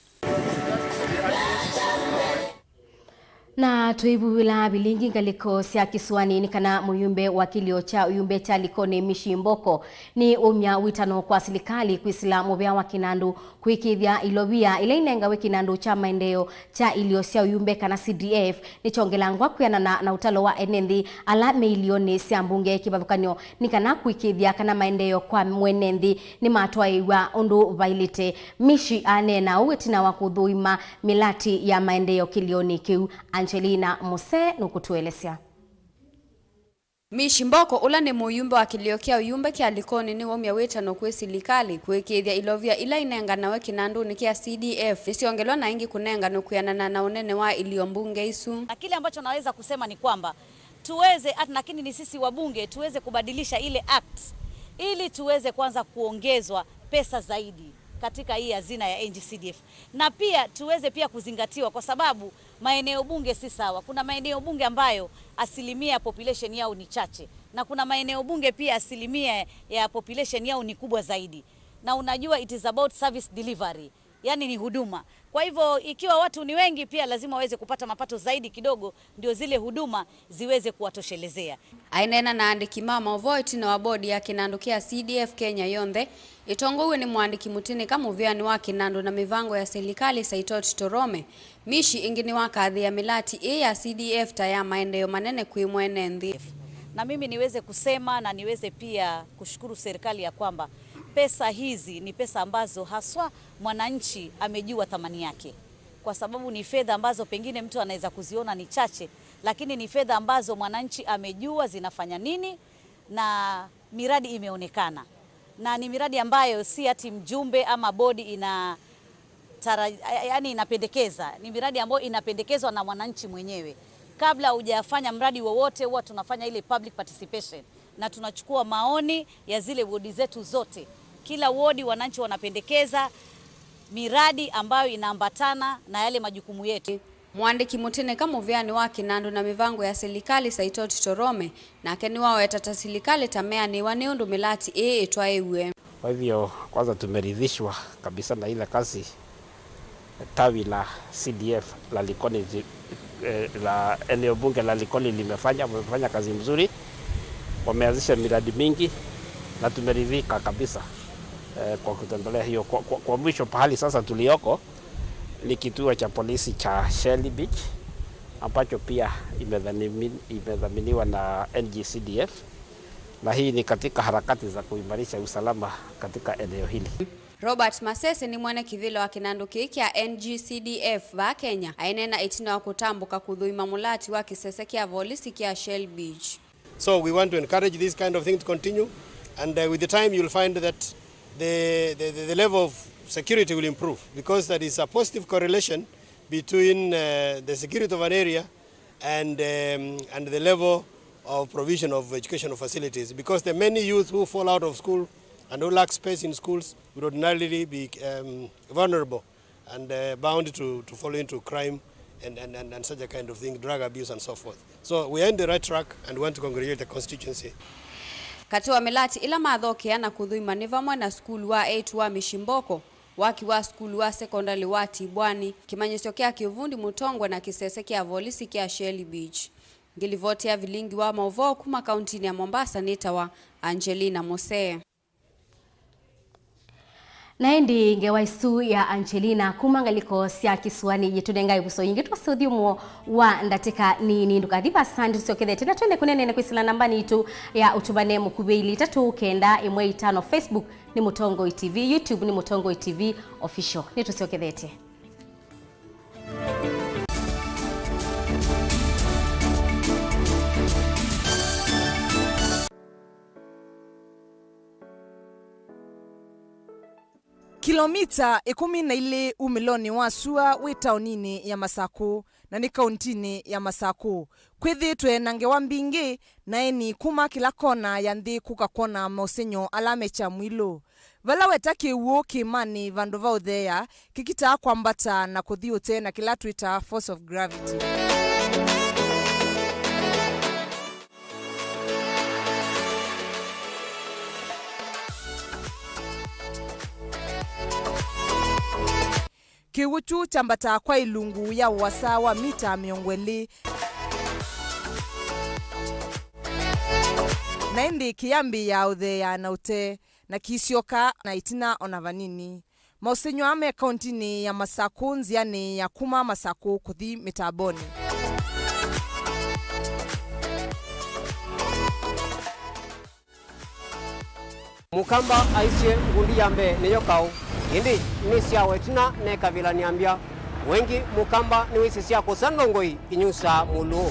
Na tũivuvĩla vilingi ngalĩko sya kĩsũanĩ nĩ kana mũyumbe wa kĩlio kya ũyumbe kya Likoni Mishi Mboko nĩ umya wĩtano kwa silikalĩ kwĩsĩla mũvea wa kĩnandũ kũĩkĩĩthya ilovia ila inengawe kĩnandũ kya maendeeo kya ilio sya ũyumbe kana C D F nĩkyongelangwa kwĩanana na ũtalo wa ene nthĩ ala me ilionĩ sya mbunge kĩvathũkany'o nĩ kana kũĩkĩĩthya kana maendeeo kwa mwene nthĩ nĩmatwaĩĩw'a ũndũ vaĩlĩte. Mishi aneena ũu ĩtina wa kũthũima mĩlati ya maendeeo kĩlionĩ kĩu. Angelina Muse nũkũtũelesya. Mishi Mboko, ũla nĩ mũyumbe wa kĩlio kya ũyumbe kya Likoni, nĩwaumya wĩtano kwĩ silikalĩ kũĩkĩĩthya ilovia ila inenganawe kĩnandũnĩ kya C D F nĩsyongelwa na ĩngĩ kũnenganwe kwĩanana na ũnene wa ilio mbunge isu. Na kile ambacho naweza kusema ni kwamba tuweze at-, lakini ni sisi wabunge tuweze kubadilisha ile act ili tuweze kwanza kuongezwa pesa zaidi katika hii hazina ya N G C D F, na pia tuweze pia kuzingatiwa, kwa sababu maeneo bunge si sawa. Kuna maeneo bunge ambayo asilimia ya population yao ni chache, na kuna maeneo bunge pia asilimia ya population yao ni kubwa zaidi, na unajua, it is about service delivery, yani ni huduma. Kwa hivyo ikiwa watu ni wengi, pia lazima waweze kupata mapato zaidi kidogo, ndio zile huduma ziweze kuwatoshelezea. Aineena na andĩki ma maũvoo ĩtina wa bodi ya kĩnandũ kĩa C D F Kenya yonthe, ĩtongoew'e nĩ mũandĩki mũtĩnĩka mũvĩanĩ wa kĩnandũ na mĩvango ya silikalĩ Saitoti Torome, Mishi ĩngĩ nĩwakathĩĩa mĩlati ĩĩ ya C D F ta ya maendeeo manene kwĩ mwene nthĩ. Na mimi niweze kusema na niweze pia kushukuru serikali ya kwamba pesa hizi ni pesa ambazo haswa mwananchi amejua thamani yake, kwa sababu ni fedha ambazo pengine mtu anaweza kuziona ni chache, lakini ni fedha ambazo mwananchi amejua zinafanya nini na miradi imeonekana. Na ni miradi ambayo si ati mjumbe ama bodi ina tara-, yani inapendekeza, ni miradi ambayo inapendekezwa na mwananchi mwenyewe. Kabla hujafanya mradi wowote, huwa tunafanya ile public participation na tunachukua maoni ya zile wodi zetu zote. Kila wodi wananchi wanapendekeza miradi ambayo inaambatana na yale majukumu yetu. Mũandĩki mũtĩnĩka mũvĩanĩ wa kĩnandũ na mĩvango ya silikalĩ Saitoti Torome, nake nĩwaweta ta silikalĩ ta meanĩwa nĩ ũndũ mĩlati ĩĩ ĩtwaĩw'e. Kwa hivyo, kwanza tumeridhishwa kabisa na ile kazi tawi la C D F la Likoni, eh, la eneo bunge la Likoni limefanya, wamefanya kazi mzuri, wameanzisha miradi mingi na tumeridhika kabisa, eh, kwa kutembelea hiyo. Kwa, kwa, kwa mwisho pahali sasa tulioko ni kituo cha polisi cha Shelly Beach ambacho pia imedhamini-, imedhaminiwa na N G C D F, na hii ni katika harakati za kuimarisha usalama katika eneo hili. Robert Masese nĩ mwene kĩvĩla wa kĩnandũ kĩĩ kya N G C D F vaa Kenya, aineena ĩtina wa kũtambũka kũthũima mũlati wa kĩsese kya volisi kya Shell Beach. So we want to encourage this kind of thing to continue, and, uh, with the time you'll find that the, the, the, the level of security will improve, because there is a positive correlation between, uh, the security of an area and, um, and the level of provision of educational facilities, because the many youth who fall out of school and who lack space in schools would ordinarily be, um, vulnerable and, uh, bound to, to fall into crime and, and, and, and such a kind of thing, drug abuse and so forth. So we are in the right track and want to congratulate the constituency. Katĩ wa mĩlatĩ ĩla mathokea na kũthũima nĩ vamwe na sukulu wa eight wa Mishimboko, waki wa sukulu wa sekondalĩ wa Tibwani, kĩmanyĩsyo kya kĩvundi Mũtongwe na kĩsese kya volisi kya Shelly Beach. Ngĩlivoti ya vilingi wa maũvoo kuma kauntinĩ ya Mombasa nĩtawa Angelina Musee. Na ĩndĩ ngewa ĩsu ya Angelina kuma ngalĩko sya kĩsũanĩ yĩtũnenga ĩvuso yĩngĩ twose ũthyũmũo wa ndatĩka nini. Ndũkathi vasa, nĩtũsyokethete na twende kũneenea kwĩsĩla nambanĩ yitũ ya ũtũmane mũkuvĩ, ilĩ itatũ kenda ĩmwe itano. Facebook nĩ Mũtongoi T V, YouTube nĩ Mũtongoi T V Official. Nĩtũsyokethete. Kilomita ĩkũmi na ilĩ umĩlonĩ wa sua wĩ taoninĩ ya Masakũ, na nĩ kauntinĩ ya Masakũ, kwĩthĩĩtwe na ngewa mbingĩ na aeni kuma kĩla kona ya nthĩ kũka kwona maũsengy'o ala me Kyamwilũ. Vala weta kĩw'ũ kĩĩmanĩ vandũ va ũtheea, kĩkitaa kwambata na kũthi ũtee na kĩla twĩtaa force of gravity. Kĩw'ũ kyu kyambataa kwa ilungu ya ũasa wa mita mĩongo ĩlĩ, na ĩndĩ kĩyambĩĩa ũtheea na ũtee, na kĩisyoka na ĩtina o na vanini. Maũsengy'o aa me kauntinĩ ya Masakũ, nzĩanĩ ya kuma Masakũ kũthi Mĩtambonĩ. Mũkamba aisye, ngundi ya mbee nĩyo kaũ, ĩndĩ nĩsyawa ĩtina nekavĩla nĩambya. Wengĩ Mũkamba nĩwĩsĩ sya kũsa ndongoi inyusaa mũlũũ.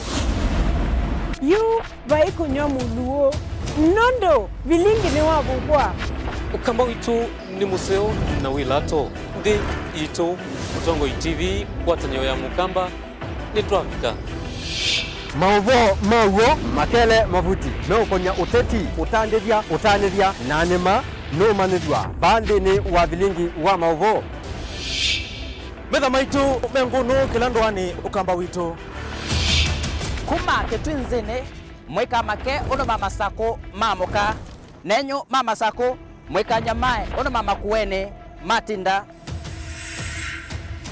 Yu vai kũnyw'a mũlũũ, nũndũ vilingi nĩwavuvwa. Ũkamba witũ nĩ mũseo na wĩ lato. Nthĩ yitũ, Mũtongoi T V, ngwatanĩo ya Mũkamba. Nĩtwavika. Maũvoo ma w'o, makele, mavuti meũkony'a ũteti, ũtandĩthya, ũtanĩthya, na nĩ ma nũũmanyĩthw'a vaa nthĩnĩ wa vilingi wa maũvoo. Metha maitũ me ngũnũ kĩla ndũanĩ, Ũkamba witũ. Kuma Kĩtwinzĩnĩ, mũikamake ũndũ ma Masakũ maamũka. Nenyu ma Masakũ, mũikanyamae ũndũ ma Makuenĩ matinda.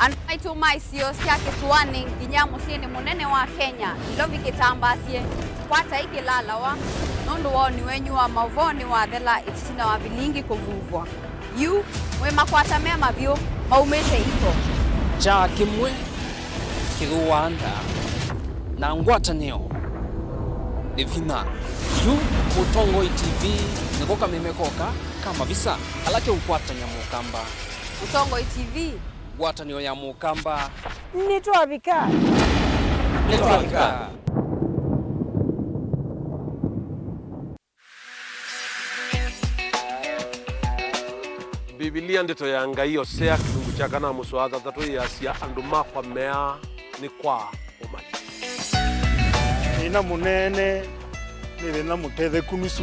Andũ maitũ ma isio sya kĩsũanĩ nginya mũsyĩnĩ mũnene wa Kenya, Nairobi kĩtambaasye, kwatai kĩlalawa, nũndũ woni wenyu wa maũvoo nĩwathela ĩtina wa vilingi kũvuvwa. Yu, mwĩ makwata mema vyũ, maumĩte iko. Kyaa kĩmwe kĩthũaa nda, na ngwatanĩo nĩ vinya. Yu Mũtongoi T V nĩko kameme koka ka mavisa ala keũkwatany'a Mũkamba. Mũtongoi T V. Ngwatanĩo ya Mũkamba. Nĩtwavika. Nĩtwavika. Mbivilia, Ndeto ya Ngai, Osea, kĩlungu kya kana, mũsoa thanthatũ, yĩasya, "Andũ makwa meaa nĩ kwaa ũmanyi." Thĩna mũnene nĩ thĩna mũtetheku nusu.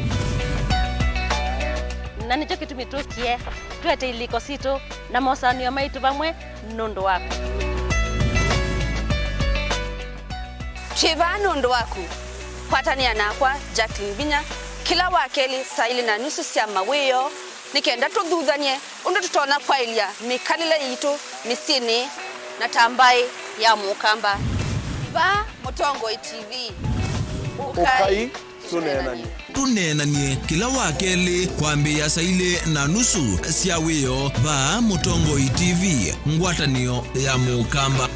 Na nĩkyo kĩtumi tũkie twete ilĩko sitũ na mosanĩo maitũ vamwe nũndũ waku. Twĩ vaa nũndũ waku. Kwatanĩa nakwa, Jacqueline Vinya, kĩla wakelĩ saa ilĩ na nusu sya mawĩoo, nĩ kenda tũthuthany'e ũndũ tũtonya kwaĩlya mĩkalĩle yitũ mĩsyĩnĩ na ta mbaĩ ya Mũkamba. Vaa Mũtongoi T V. Ũkai tũneenany'e. Tũneenany'e kĩla wakelĩ kwambĩĩa saa ilĩ na nusu sya wĩoo vaa Mũtongoi T V, ngwatanĩo ya Mũkamba.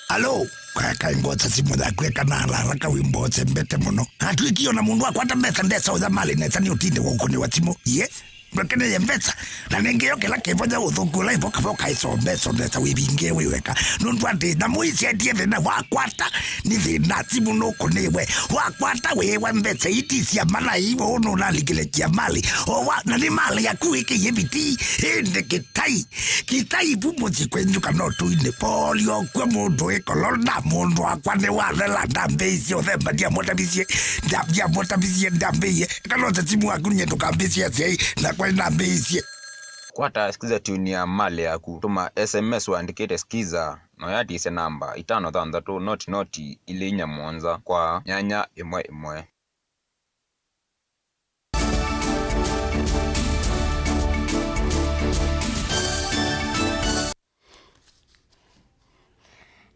Alo, kaeka ngota simũ yaku eka na haraka wimbo ũsembete mũno. Atwĩkie ona mũndũ akwata mbesa ndesa ũya mali nesa nĩ ũtinde wa ũkũnĩ wa simũ. Ye? Ndwekeneye mbesa, na nĩngĩ yo kĩla kĩvonya ũthũku ũla ĩvoka voka ĩsombe, somesa wĩvingie wĩ weka. Nũndũ atĩ nyamũ ici endie thĩna wakwata, nĩ thĩna simũ nũkũnĩwe. Wakwata wĩwa mbesa iti cia malai, ũũ nũnalikile kia mali. O wa, na nĩ mali yaku wĩkĩie vitii, ĩndĩ kĩtai. Kĩtai vu mũsyĩ kwenyu kana ũtũinĩ. Polio kwĩ mũndũ wĩ kolona, mũndũ wakwa nĩ wathela, ndambĩĩisye ũthemba, ndiamũtavisye, nda-, ndiamũtavisye, ndambĩĩie. Kana ũte simu waku nye ndũkambĩĩsye asyai, nakwa nĩnambĩĩisye. Kwata Skiza tune ya mali yaku, tũma S M S ũandĩkĩte Skiza, na ũyatisye namba itano thanthatũ noti noti ilĩ inya mũonza kwa nyanya ĩmwe ĩmwe.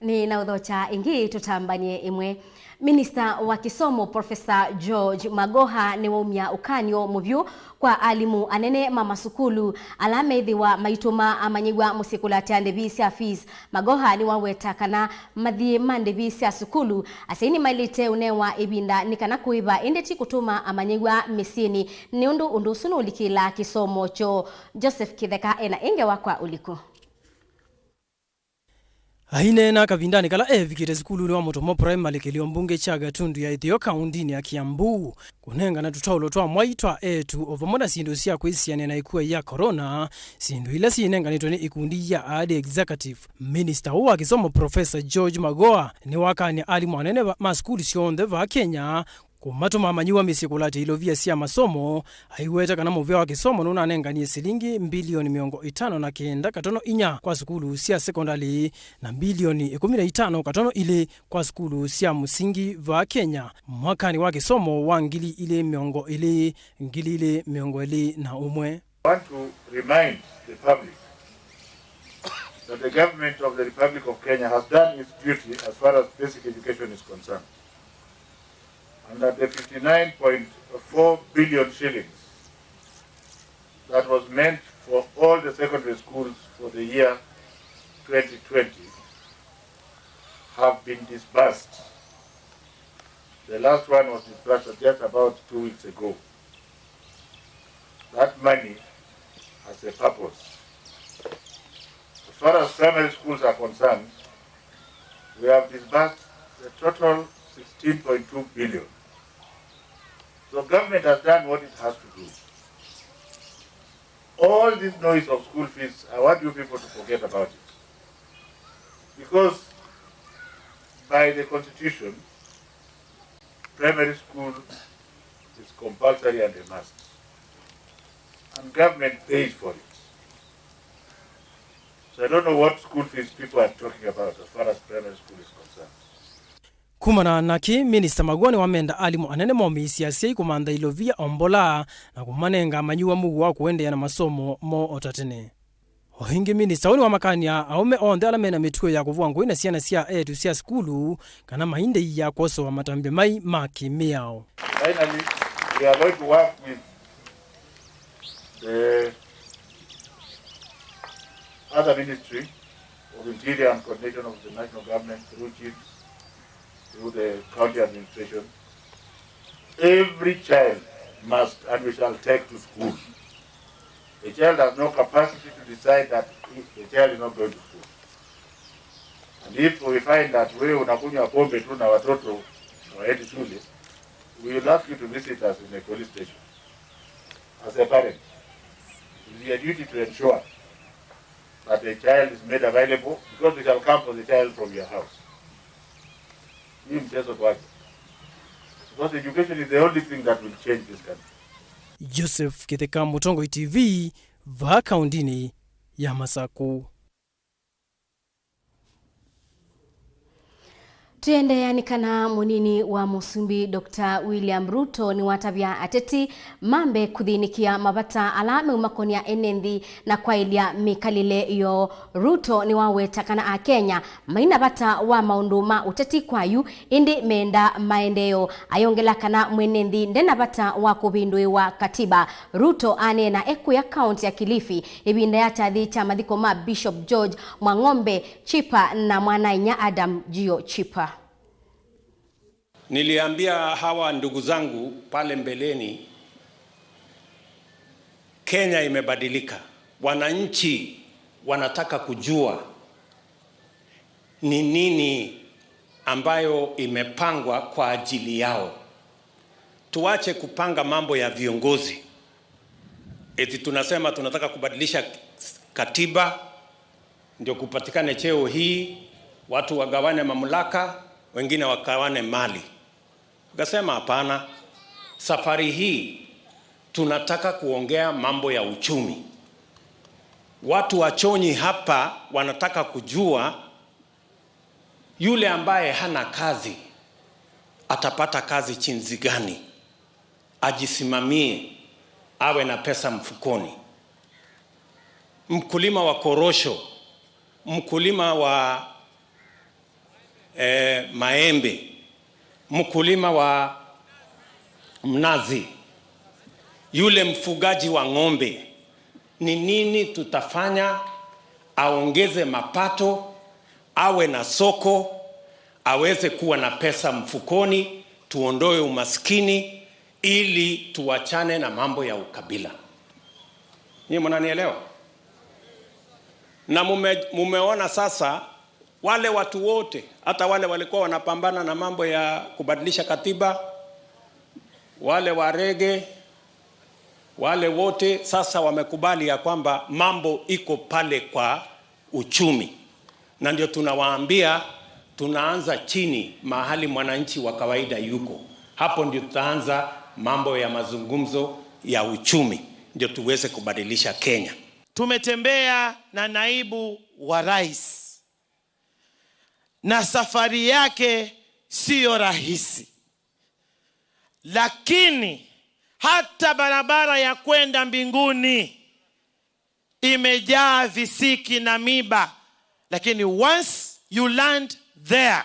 Nĩ na ũthokya ĩngĩ tũtambanie ĩmwe. Minista wa kĩsomo Professor George Magoha nĩwaumya ũkany'o mũvyũ kwa alimũ anene ma masukulu ala methĩwa maitũma amanyĩw'a mũsyĩ kũlatĩa ndĩvi sya fees. Magoha nĩwaweta kana mathiĩ ma ndĩvi sya sukulu, asyai nĩmaĩlĩte ũnewa ĩvinda nĩ kana kũĩva, ĩndĩ ti kũtũma amanyĩw'a mĩsyĩnĩ, nĩ ũndũ ũndũ ũsu nũlikĩlaa kĩsomo kyoo. Joseph Kĩtheka ena ĩngĩ wakwa ũliku. Aineena kavindanĩ kala eevikĩte sukulunĩ wa Mũtomo Primary, kĩlio mbunge kya Gatundu ya Ĩtheo, kaũndinĩ ya Kiambu, kũnengana tũtaulo twa mwai twa eĩtu o vamwe na syĩndũ sya kwĩsianĩa na ĩkua ya corona, syĩndũ ila syĩnenganĩtwe nĩ ikundi ya Aadi Executive. Minista ũũ wa kĩsomo, Professor George Magoha, nĩwakany'a alimũ anene va, ma sukulu syonthe va Kenya kũmatũma amanyĩw'a mĩsyĩ kũlatya ilovia sya masomo, aiweta kana mũvĩa wa kĩsomo nũnanenganie silingi mbilioni mĩongo ĩtano na kenda katono inya kwa sukulu sya sekondalĩ na mbilioni ĩkũmi na itano katono ilĩ kwa sukulu sya mũsingi vaa Kenya mwakanĩ wa kĩsomo wa ngili ilĩ mĩongo ĩlĩ, ngili ilĩ mĩongo ĩlĩ na ũmwe. I want to remind the public that the government of the Republic of Kenya has done its duty as far as basic education is concerned, and that the fifty-nine point four billion shillings that was meant for all the secondary schools for the year twenty twenty have been disbursed. The last one was disbursed just about two weeks ago. That money has a purpose. As far as primary schools are concerned, we have disbursed a total sixteen point two billion. So government has done what it has to do. All this noise of school fees, I want you people to forget about it. Because by the constitution, primary school is compulsory and a must. And government pays for it. So I don't know what school fees people are talking about as far as primary school is concerned. Kumana na kĩ, Minista Magoha nĩwamenda alimũ anene momĩĩsye asyai kũmantha ilovia o mbola na kũmanenga amanyĩw'a mũuo wa kũendeea na masomo moo o ta tene. O ĩngĩ, minista ũũ nĩwamakany'a aũme onthe ala mena mĩtuo ya kũvũa ngũĩ na syana sya eĩtu sya sukulu kana maindĩia kwosoa matambya mai ma kĩ-mĩao. Finally, we are going to work with the other ministry of interior and coordination of the national government through chiefs, through the county administration. Every child must and we shall take to school. The child has no capacity to decide that he, the child is not going to school. And if we find that wewe unakunywa pombe tu na watoto waendi shule, we will ask you to visit us in a police station. As a parent, it is your duty to ensure that the child is made available, because we shall come for the child from your house. Hii mchezo tuache. Because education is the only thing that will change this country. Joseph Kĩtheka, Mũtongoi T V, vaa kaũndinĩ ya Masakũ. Tũiendeea nĩ kana mũnini wa mũsumbĩ Doctor William Ruto nĩwatavya ateti mambe kũthĩnĩkĩa mavata ala meumakonĩa ene nthĩ na kwaĩlya mĩkalĩle yoo. Ruto nĩwaweta kana Akenya maina vata wa maũndũ ma ũteti kwa yu, ĩndĩ menda maendeeo. Ayongela kana mwene nthĩ ndena vata wa kũvĩndũĩwa katiba. Ruto aneena ekũya kaũnti ya Kilifi ĩvinda ya kyathĩ kya mathiko ma Bishop George Mwang'ombe Chipa na mwana-a-inyia Adam Gio Chipa. Niliambia hawa ndugu zangu pale mbeleni, Kenya imebadilika. Wananchi wanataka kujua ni nini ambayo imepangwa kwa ajili yao. Tuache kupanga mambo ya viongozi. Eti tunasema tunataka kubadilisha katiba, ndio kupatikane cheo hii, watu wagawane mamlaka, wengine wagawane mali. Tukasema hapana, safari hii tunataka kuongea mambo ya uchumi. Watu wa Chonyi hapa wanataka kujua yule ambaye hana kazi atapata kazi jinsi gani, ajisimamie, awe na pesa mfukoni. Mkulima wa korosho, mkulima wa, eh, maembe, mkulima wa mnazi, yule mfugaji wa ng'ombe, ni nini tutafanya aongeze mapato, awe na soko, aweze kuwa na pesa mfukoni, tuondoe umaskini ili tuachane na mambo ya ukabila. Nyie mnanielewa? Na mume, mumeona sasa wale watu wote, hata wale walikuwa wanapambana na mambo ya kubadilisha katiba, wale wa rege, wale wote sasa wamekubali ya kwamba mambo iko pale kwa uchumi. Na ndio tunawaambia, tunaanza chini, mahali mwananchi wa kawaida yuko. Hapo ndio tutaanza mambo ya mazungumzo ya uchumi, ndio tuweze kubadilisha Kenya. Tumetembea na naibu wa rais, na safari yake siyo rahisi, lakini hata barabara ya kwenda mbinguni imejaa visiki na miba, lakini once you land there,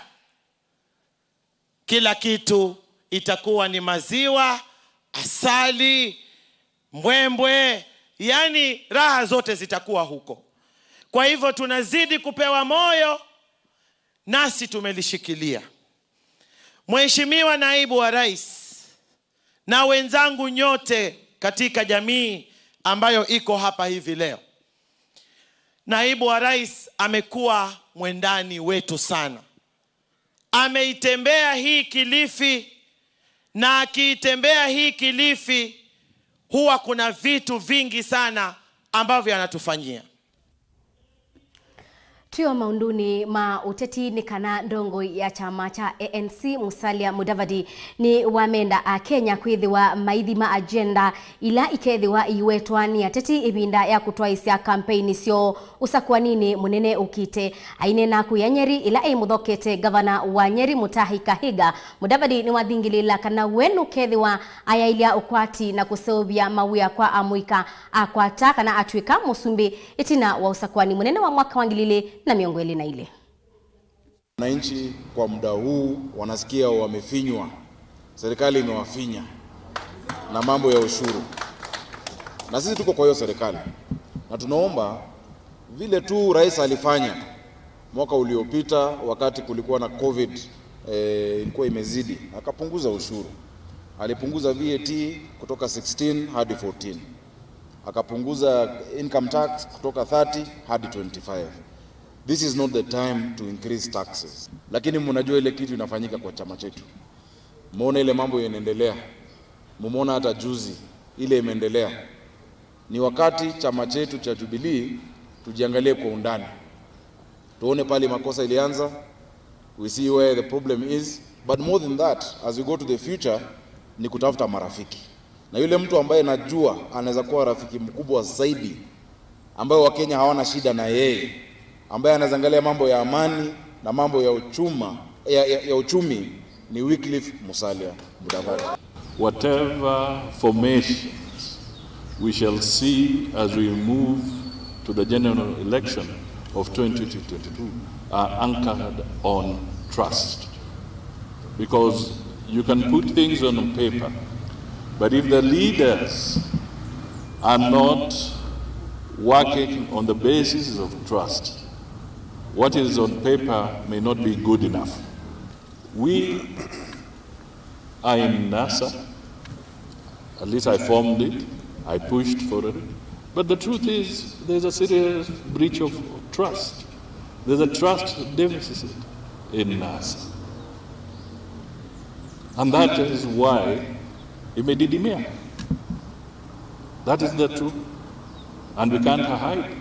kila kitu itakuwa ni maziwa, asali, mbwembwe, yani raha zote zitakuwa huko. Kwa hivyo tunazidi kupewa moyo, nasi tumelishikilia. Mheshimiwa Naibu wa Rais na wenzangu nyote katika jamii ambayo iko hapa hivi leo, Naibu wa Rais amekuwa mwendani wetu sana. Ameitembea hii Kilifi, na akiitembea hii Kilifi huwa kuna vitu vingi sana ambavyo anatufanyia. Twĩ o maũndũnĩ ma ũteti, nĩ kana ndongoi ya kyama kya A N C, Musalia Mudavadi, nĩ wamenda Akenya kwĩthĩwa maithima agenda ila ikethĩwa iiwetwa nĩ ateti ĩvinda ya kũtwaĩsya kampeini syoo ũsakũaninĩ mũnene ũkĩte. Aineena kũya Nyeri ĩla ĩmũthokete ngavana wa Nyeri Mutahi Kahiga, Mudavadi nĩwathingĩlĩĩla kana we nũkethĩwa ayaĩlya ũkwati na kũseũvya mawĩa kwa amũika akwata kana atw'ĩka mũsumbĩ ĩtina wa ũsakũani mũnene wa mwaka wa ngili ilĩ na mĩongo ĩlĩ na ilĩ. Wananchi kwa muda huu wanasikia wamefinywa, serikali imewafinya na mambo ya ushuru, na sisi tuko kwa hiyo serikali, na tunaomba vile tu rais alifanya mwaka uliopita wakati kulikuwa na covid, eh, ilikuwa imezidi, akapunguza ushuru, alipunguza V A T kutoka sixteen hadi fourteen, akapunguza income tax kutoka thirty hadi twenty-five. This is not the time to increase taxes. Lakini mnajua ile kitu inafanyika kwa chama chetu. Mumeona ile mambo inaendelea. Mumeona hata juzi ile imeendelea. Ni wakati chama chetu cha Jubilee tujiangalie kwa undani. Tuone pale makosa ilianza. We see where the problem is. But more than that, as we go to the future, ni kutafuta marafiki. Na yule mtu ambaye najua anaweza kuwa rafiki mkubwa zaidi, ambaye Wakenya hawana shida na yeye, ambaye anaweza angalia mambo ya amani na mambo ya uchuma, ya, ya, ya uchumi, ni Wycliffe Musalia Mudavadi. Whatever formations we shall see as we move to the general election of twenty twenty-two are anchored on trust. Because you can put things on paper, but if the leaders are not working on the basis of trust, what is on paper may not be good enough. We are in NASA, at least I formed it, I pushed for it. But the truth is, there's a serious breach of trust. There's a trust deficit in NASA. And that is why imedidimia. That is the truth. And we can't hide.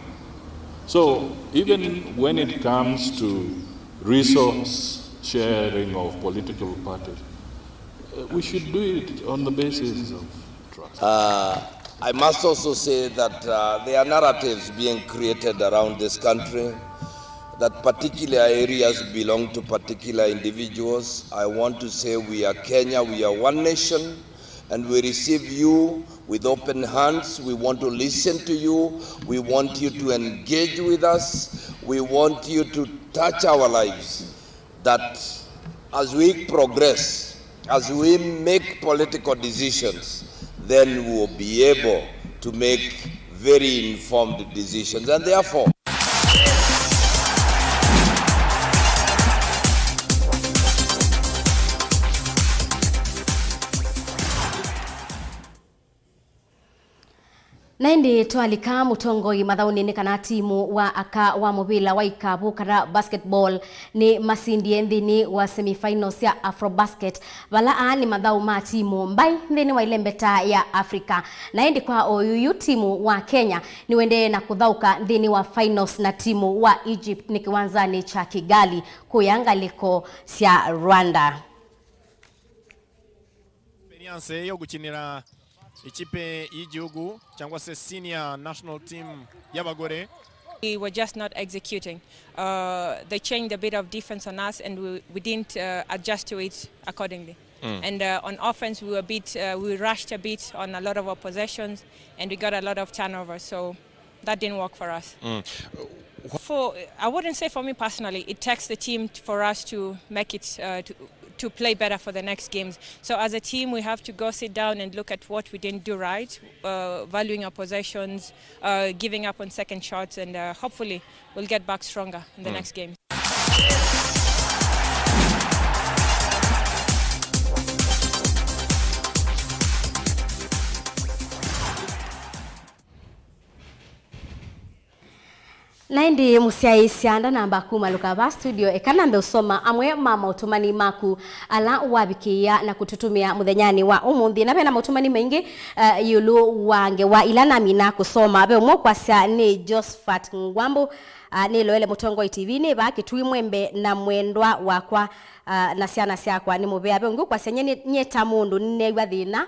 So, even when it comes to resource sharing of political parties, uh, we should do it on the basis of trust. Uh, I must also say that, uh, there are narratives being created around this country that particular areas belong to particular individuals. I want to say we are Kenya, we are one nation, and we receive you with open hands. We want to listen to you. We want you to engage with us. We want you to touch our lives. That as we progress, as we make political decisions, then we will be able to make very informed decisions. And therefore, Na ĩndĩ twalika mũtongoi mathaũnĩ nĩ kana timu wa aka wa mũvĩla wa ikavu kana basketball nĩ masindie nthĩnĩ wa semifinals sya Afrobasket, vala aa nĩ mathaũ ma timu mbai nthĩnĩ wa ĩlembeta ya Africa. Na ĩndĩ kwa oyu yu timu wa Kenya nĩwendee na kũthaũka nthĩnĩ wa finals na timu wa Egypt nĩ kĩwanzanĩ kya Kigali kũya ngalĩko sya Rwanda. Experience yo gukinira ikipe y'igihugu cyangwa se senior national team y'abagore. We were just not executing. Uh, they changed a bit of defense on us, and we, we didn't, uh, adjust to it accordingly. Mm. And, uh, on offense, we were a bit, uh, we rushed a bit on a lot of our possessions, and we got a lot of turnovers. So that didn't work for us. Mm. For, I wouldn't say for me personally, it takes the team t-, for us to make it, uh, to, to play better for the next games. So as a team, we have to go sit down and look at what we didn't do right, uh, valuing our possessions, uh, giving up on second shots, and, uh, hopefully we'll get back stronger in the next game. Na ĩndĩ mũsyaĩĩsya ndanamba kumalũka va studio, eka nambe ũsoma amwe ma maũtũmani maku ala wavikĩĩa na kũtũtũmĩa mũthenyanĩ wa ũmũnthĩ. Na vena maũtũmani maingĩ, eh, ĩũlũ wa ngewa ila namina kũsoma. Ve ũmwe ũkwasya nĩ Josephat Ngwambu, ah, nĩloele Mũtongoi T V, nĩ vaa Kĩtui Mwembe na mwendwa wakwa, ah, na syana syakwa nĩ mũvea. Ve ũngĩ ũkwasya, nyie nĩ-, nyie ta mũndũ nĩneew'a thĩna,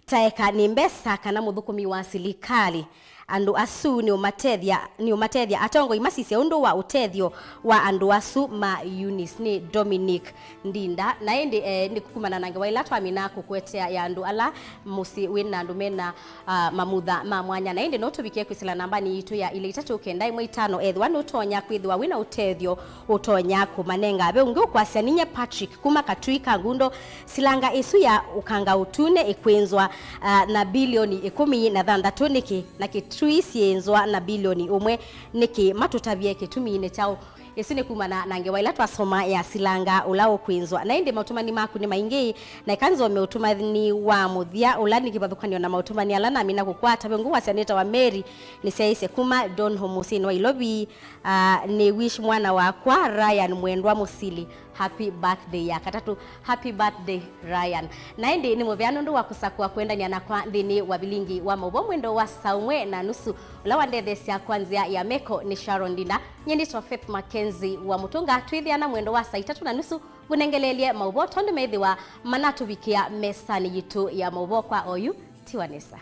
ta eka nĩ mbesa kana mũthũkũmi wa silikalĩ. Andũ asu nĩũmatethya, nĩũmatethya. Atongoi masisye ũndũ wa ũtethyo wa andũ asu ma Eunice. Nĩ Dominic Ndinda. Na ĩndĩ, eh, nĩ kumana na ngewa ila twamina kũkũetea ya andũ ala mũsyĩ wĩ na andũ mena, ah, mamutha ma mwanya. Na ĩndĩ no tũvikie kwĩsĩla nambanĩ yitũ ya ilĩ itatũ kenda ĩmwe itano, ethĩwa nũtonya kwĩthĩwa wĩ na ũtethyo ũtonya kũmanenga. Ve ũngĩ ũkwasya, ninyie Patrick kuma Katui ka Ngundo, silanga ĩsu ya ũkanga ũtune ĩkwĩnzwa, ah, na bilioni ĩkũmi na thanthatũ nĩkĩ, na Kĩtui syĩnzwa na bilioni ũmwe nĩkĩ? Matũtavye kĩtuminĩ kyaũ? Ĩsu nĩ kumana na ngewa ila twasoma ya silanga ũla ũkwĩnzwa. Na ĩndĩ maũtũmani maku nĩ maingĩ, na eka nzome ũtũmani wa mũthya ũla nĩ kĩvathũkany'o na maũtũmani ala namina kũkwata. Ve ũngĩ wasya nĩtawa Mary, nĩsyaĩĩsye kuma Donholm mũsyĩnĩ wa Ilovi. Ah, nĩ wish mwana wakwa Ryan mwendwa Mũsili happy birthday ya katatũ. Happy birthday, Ryan. Na ĩndĩ nĩ mũvea nũndũ wa kũsakũa kũendany'a nakwa nthĩnĩ wa vilingi wa maũvoo mwendo wa saa ũmwe na nusu. Ũla wandetheesya kwa nzĩa ya meko nĩ Sharon Ndinda. Nyie nĩtawa Faith Mackenzie wa Mũtũnga. Twĩthĩana mwendo wa saa itatũ na nusu, ngũnengeleelye maũvoo tondũ methĩwa manatũvikĩa mesanĩ yitũ ya maũvoo kwa oyu. Tiwa nesa.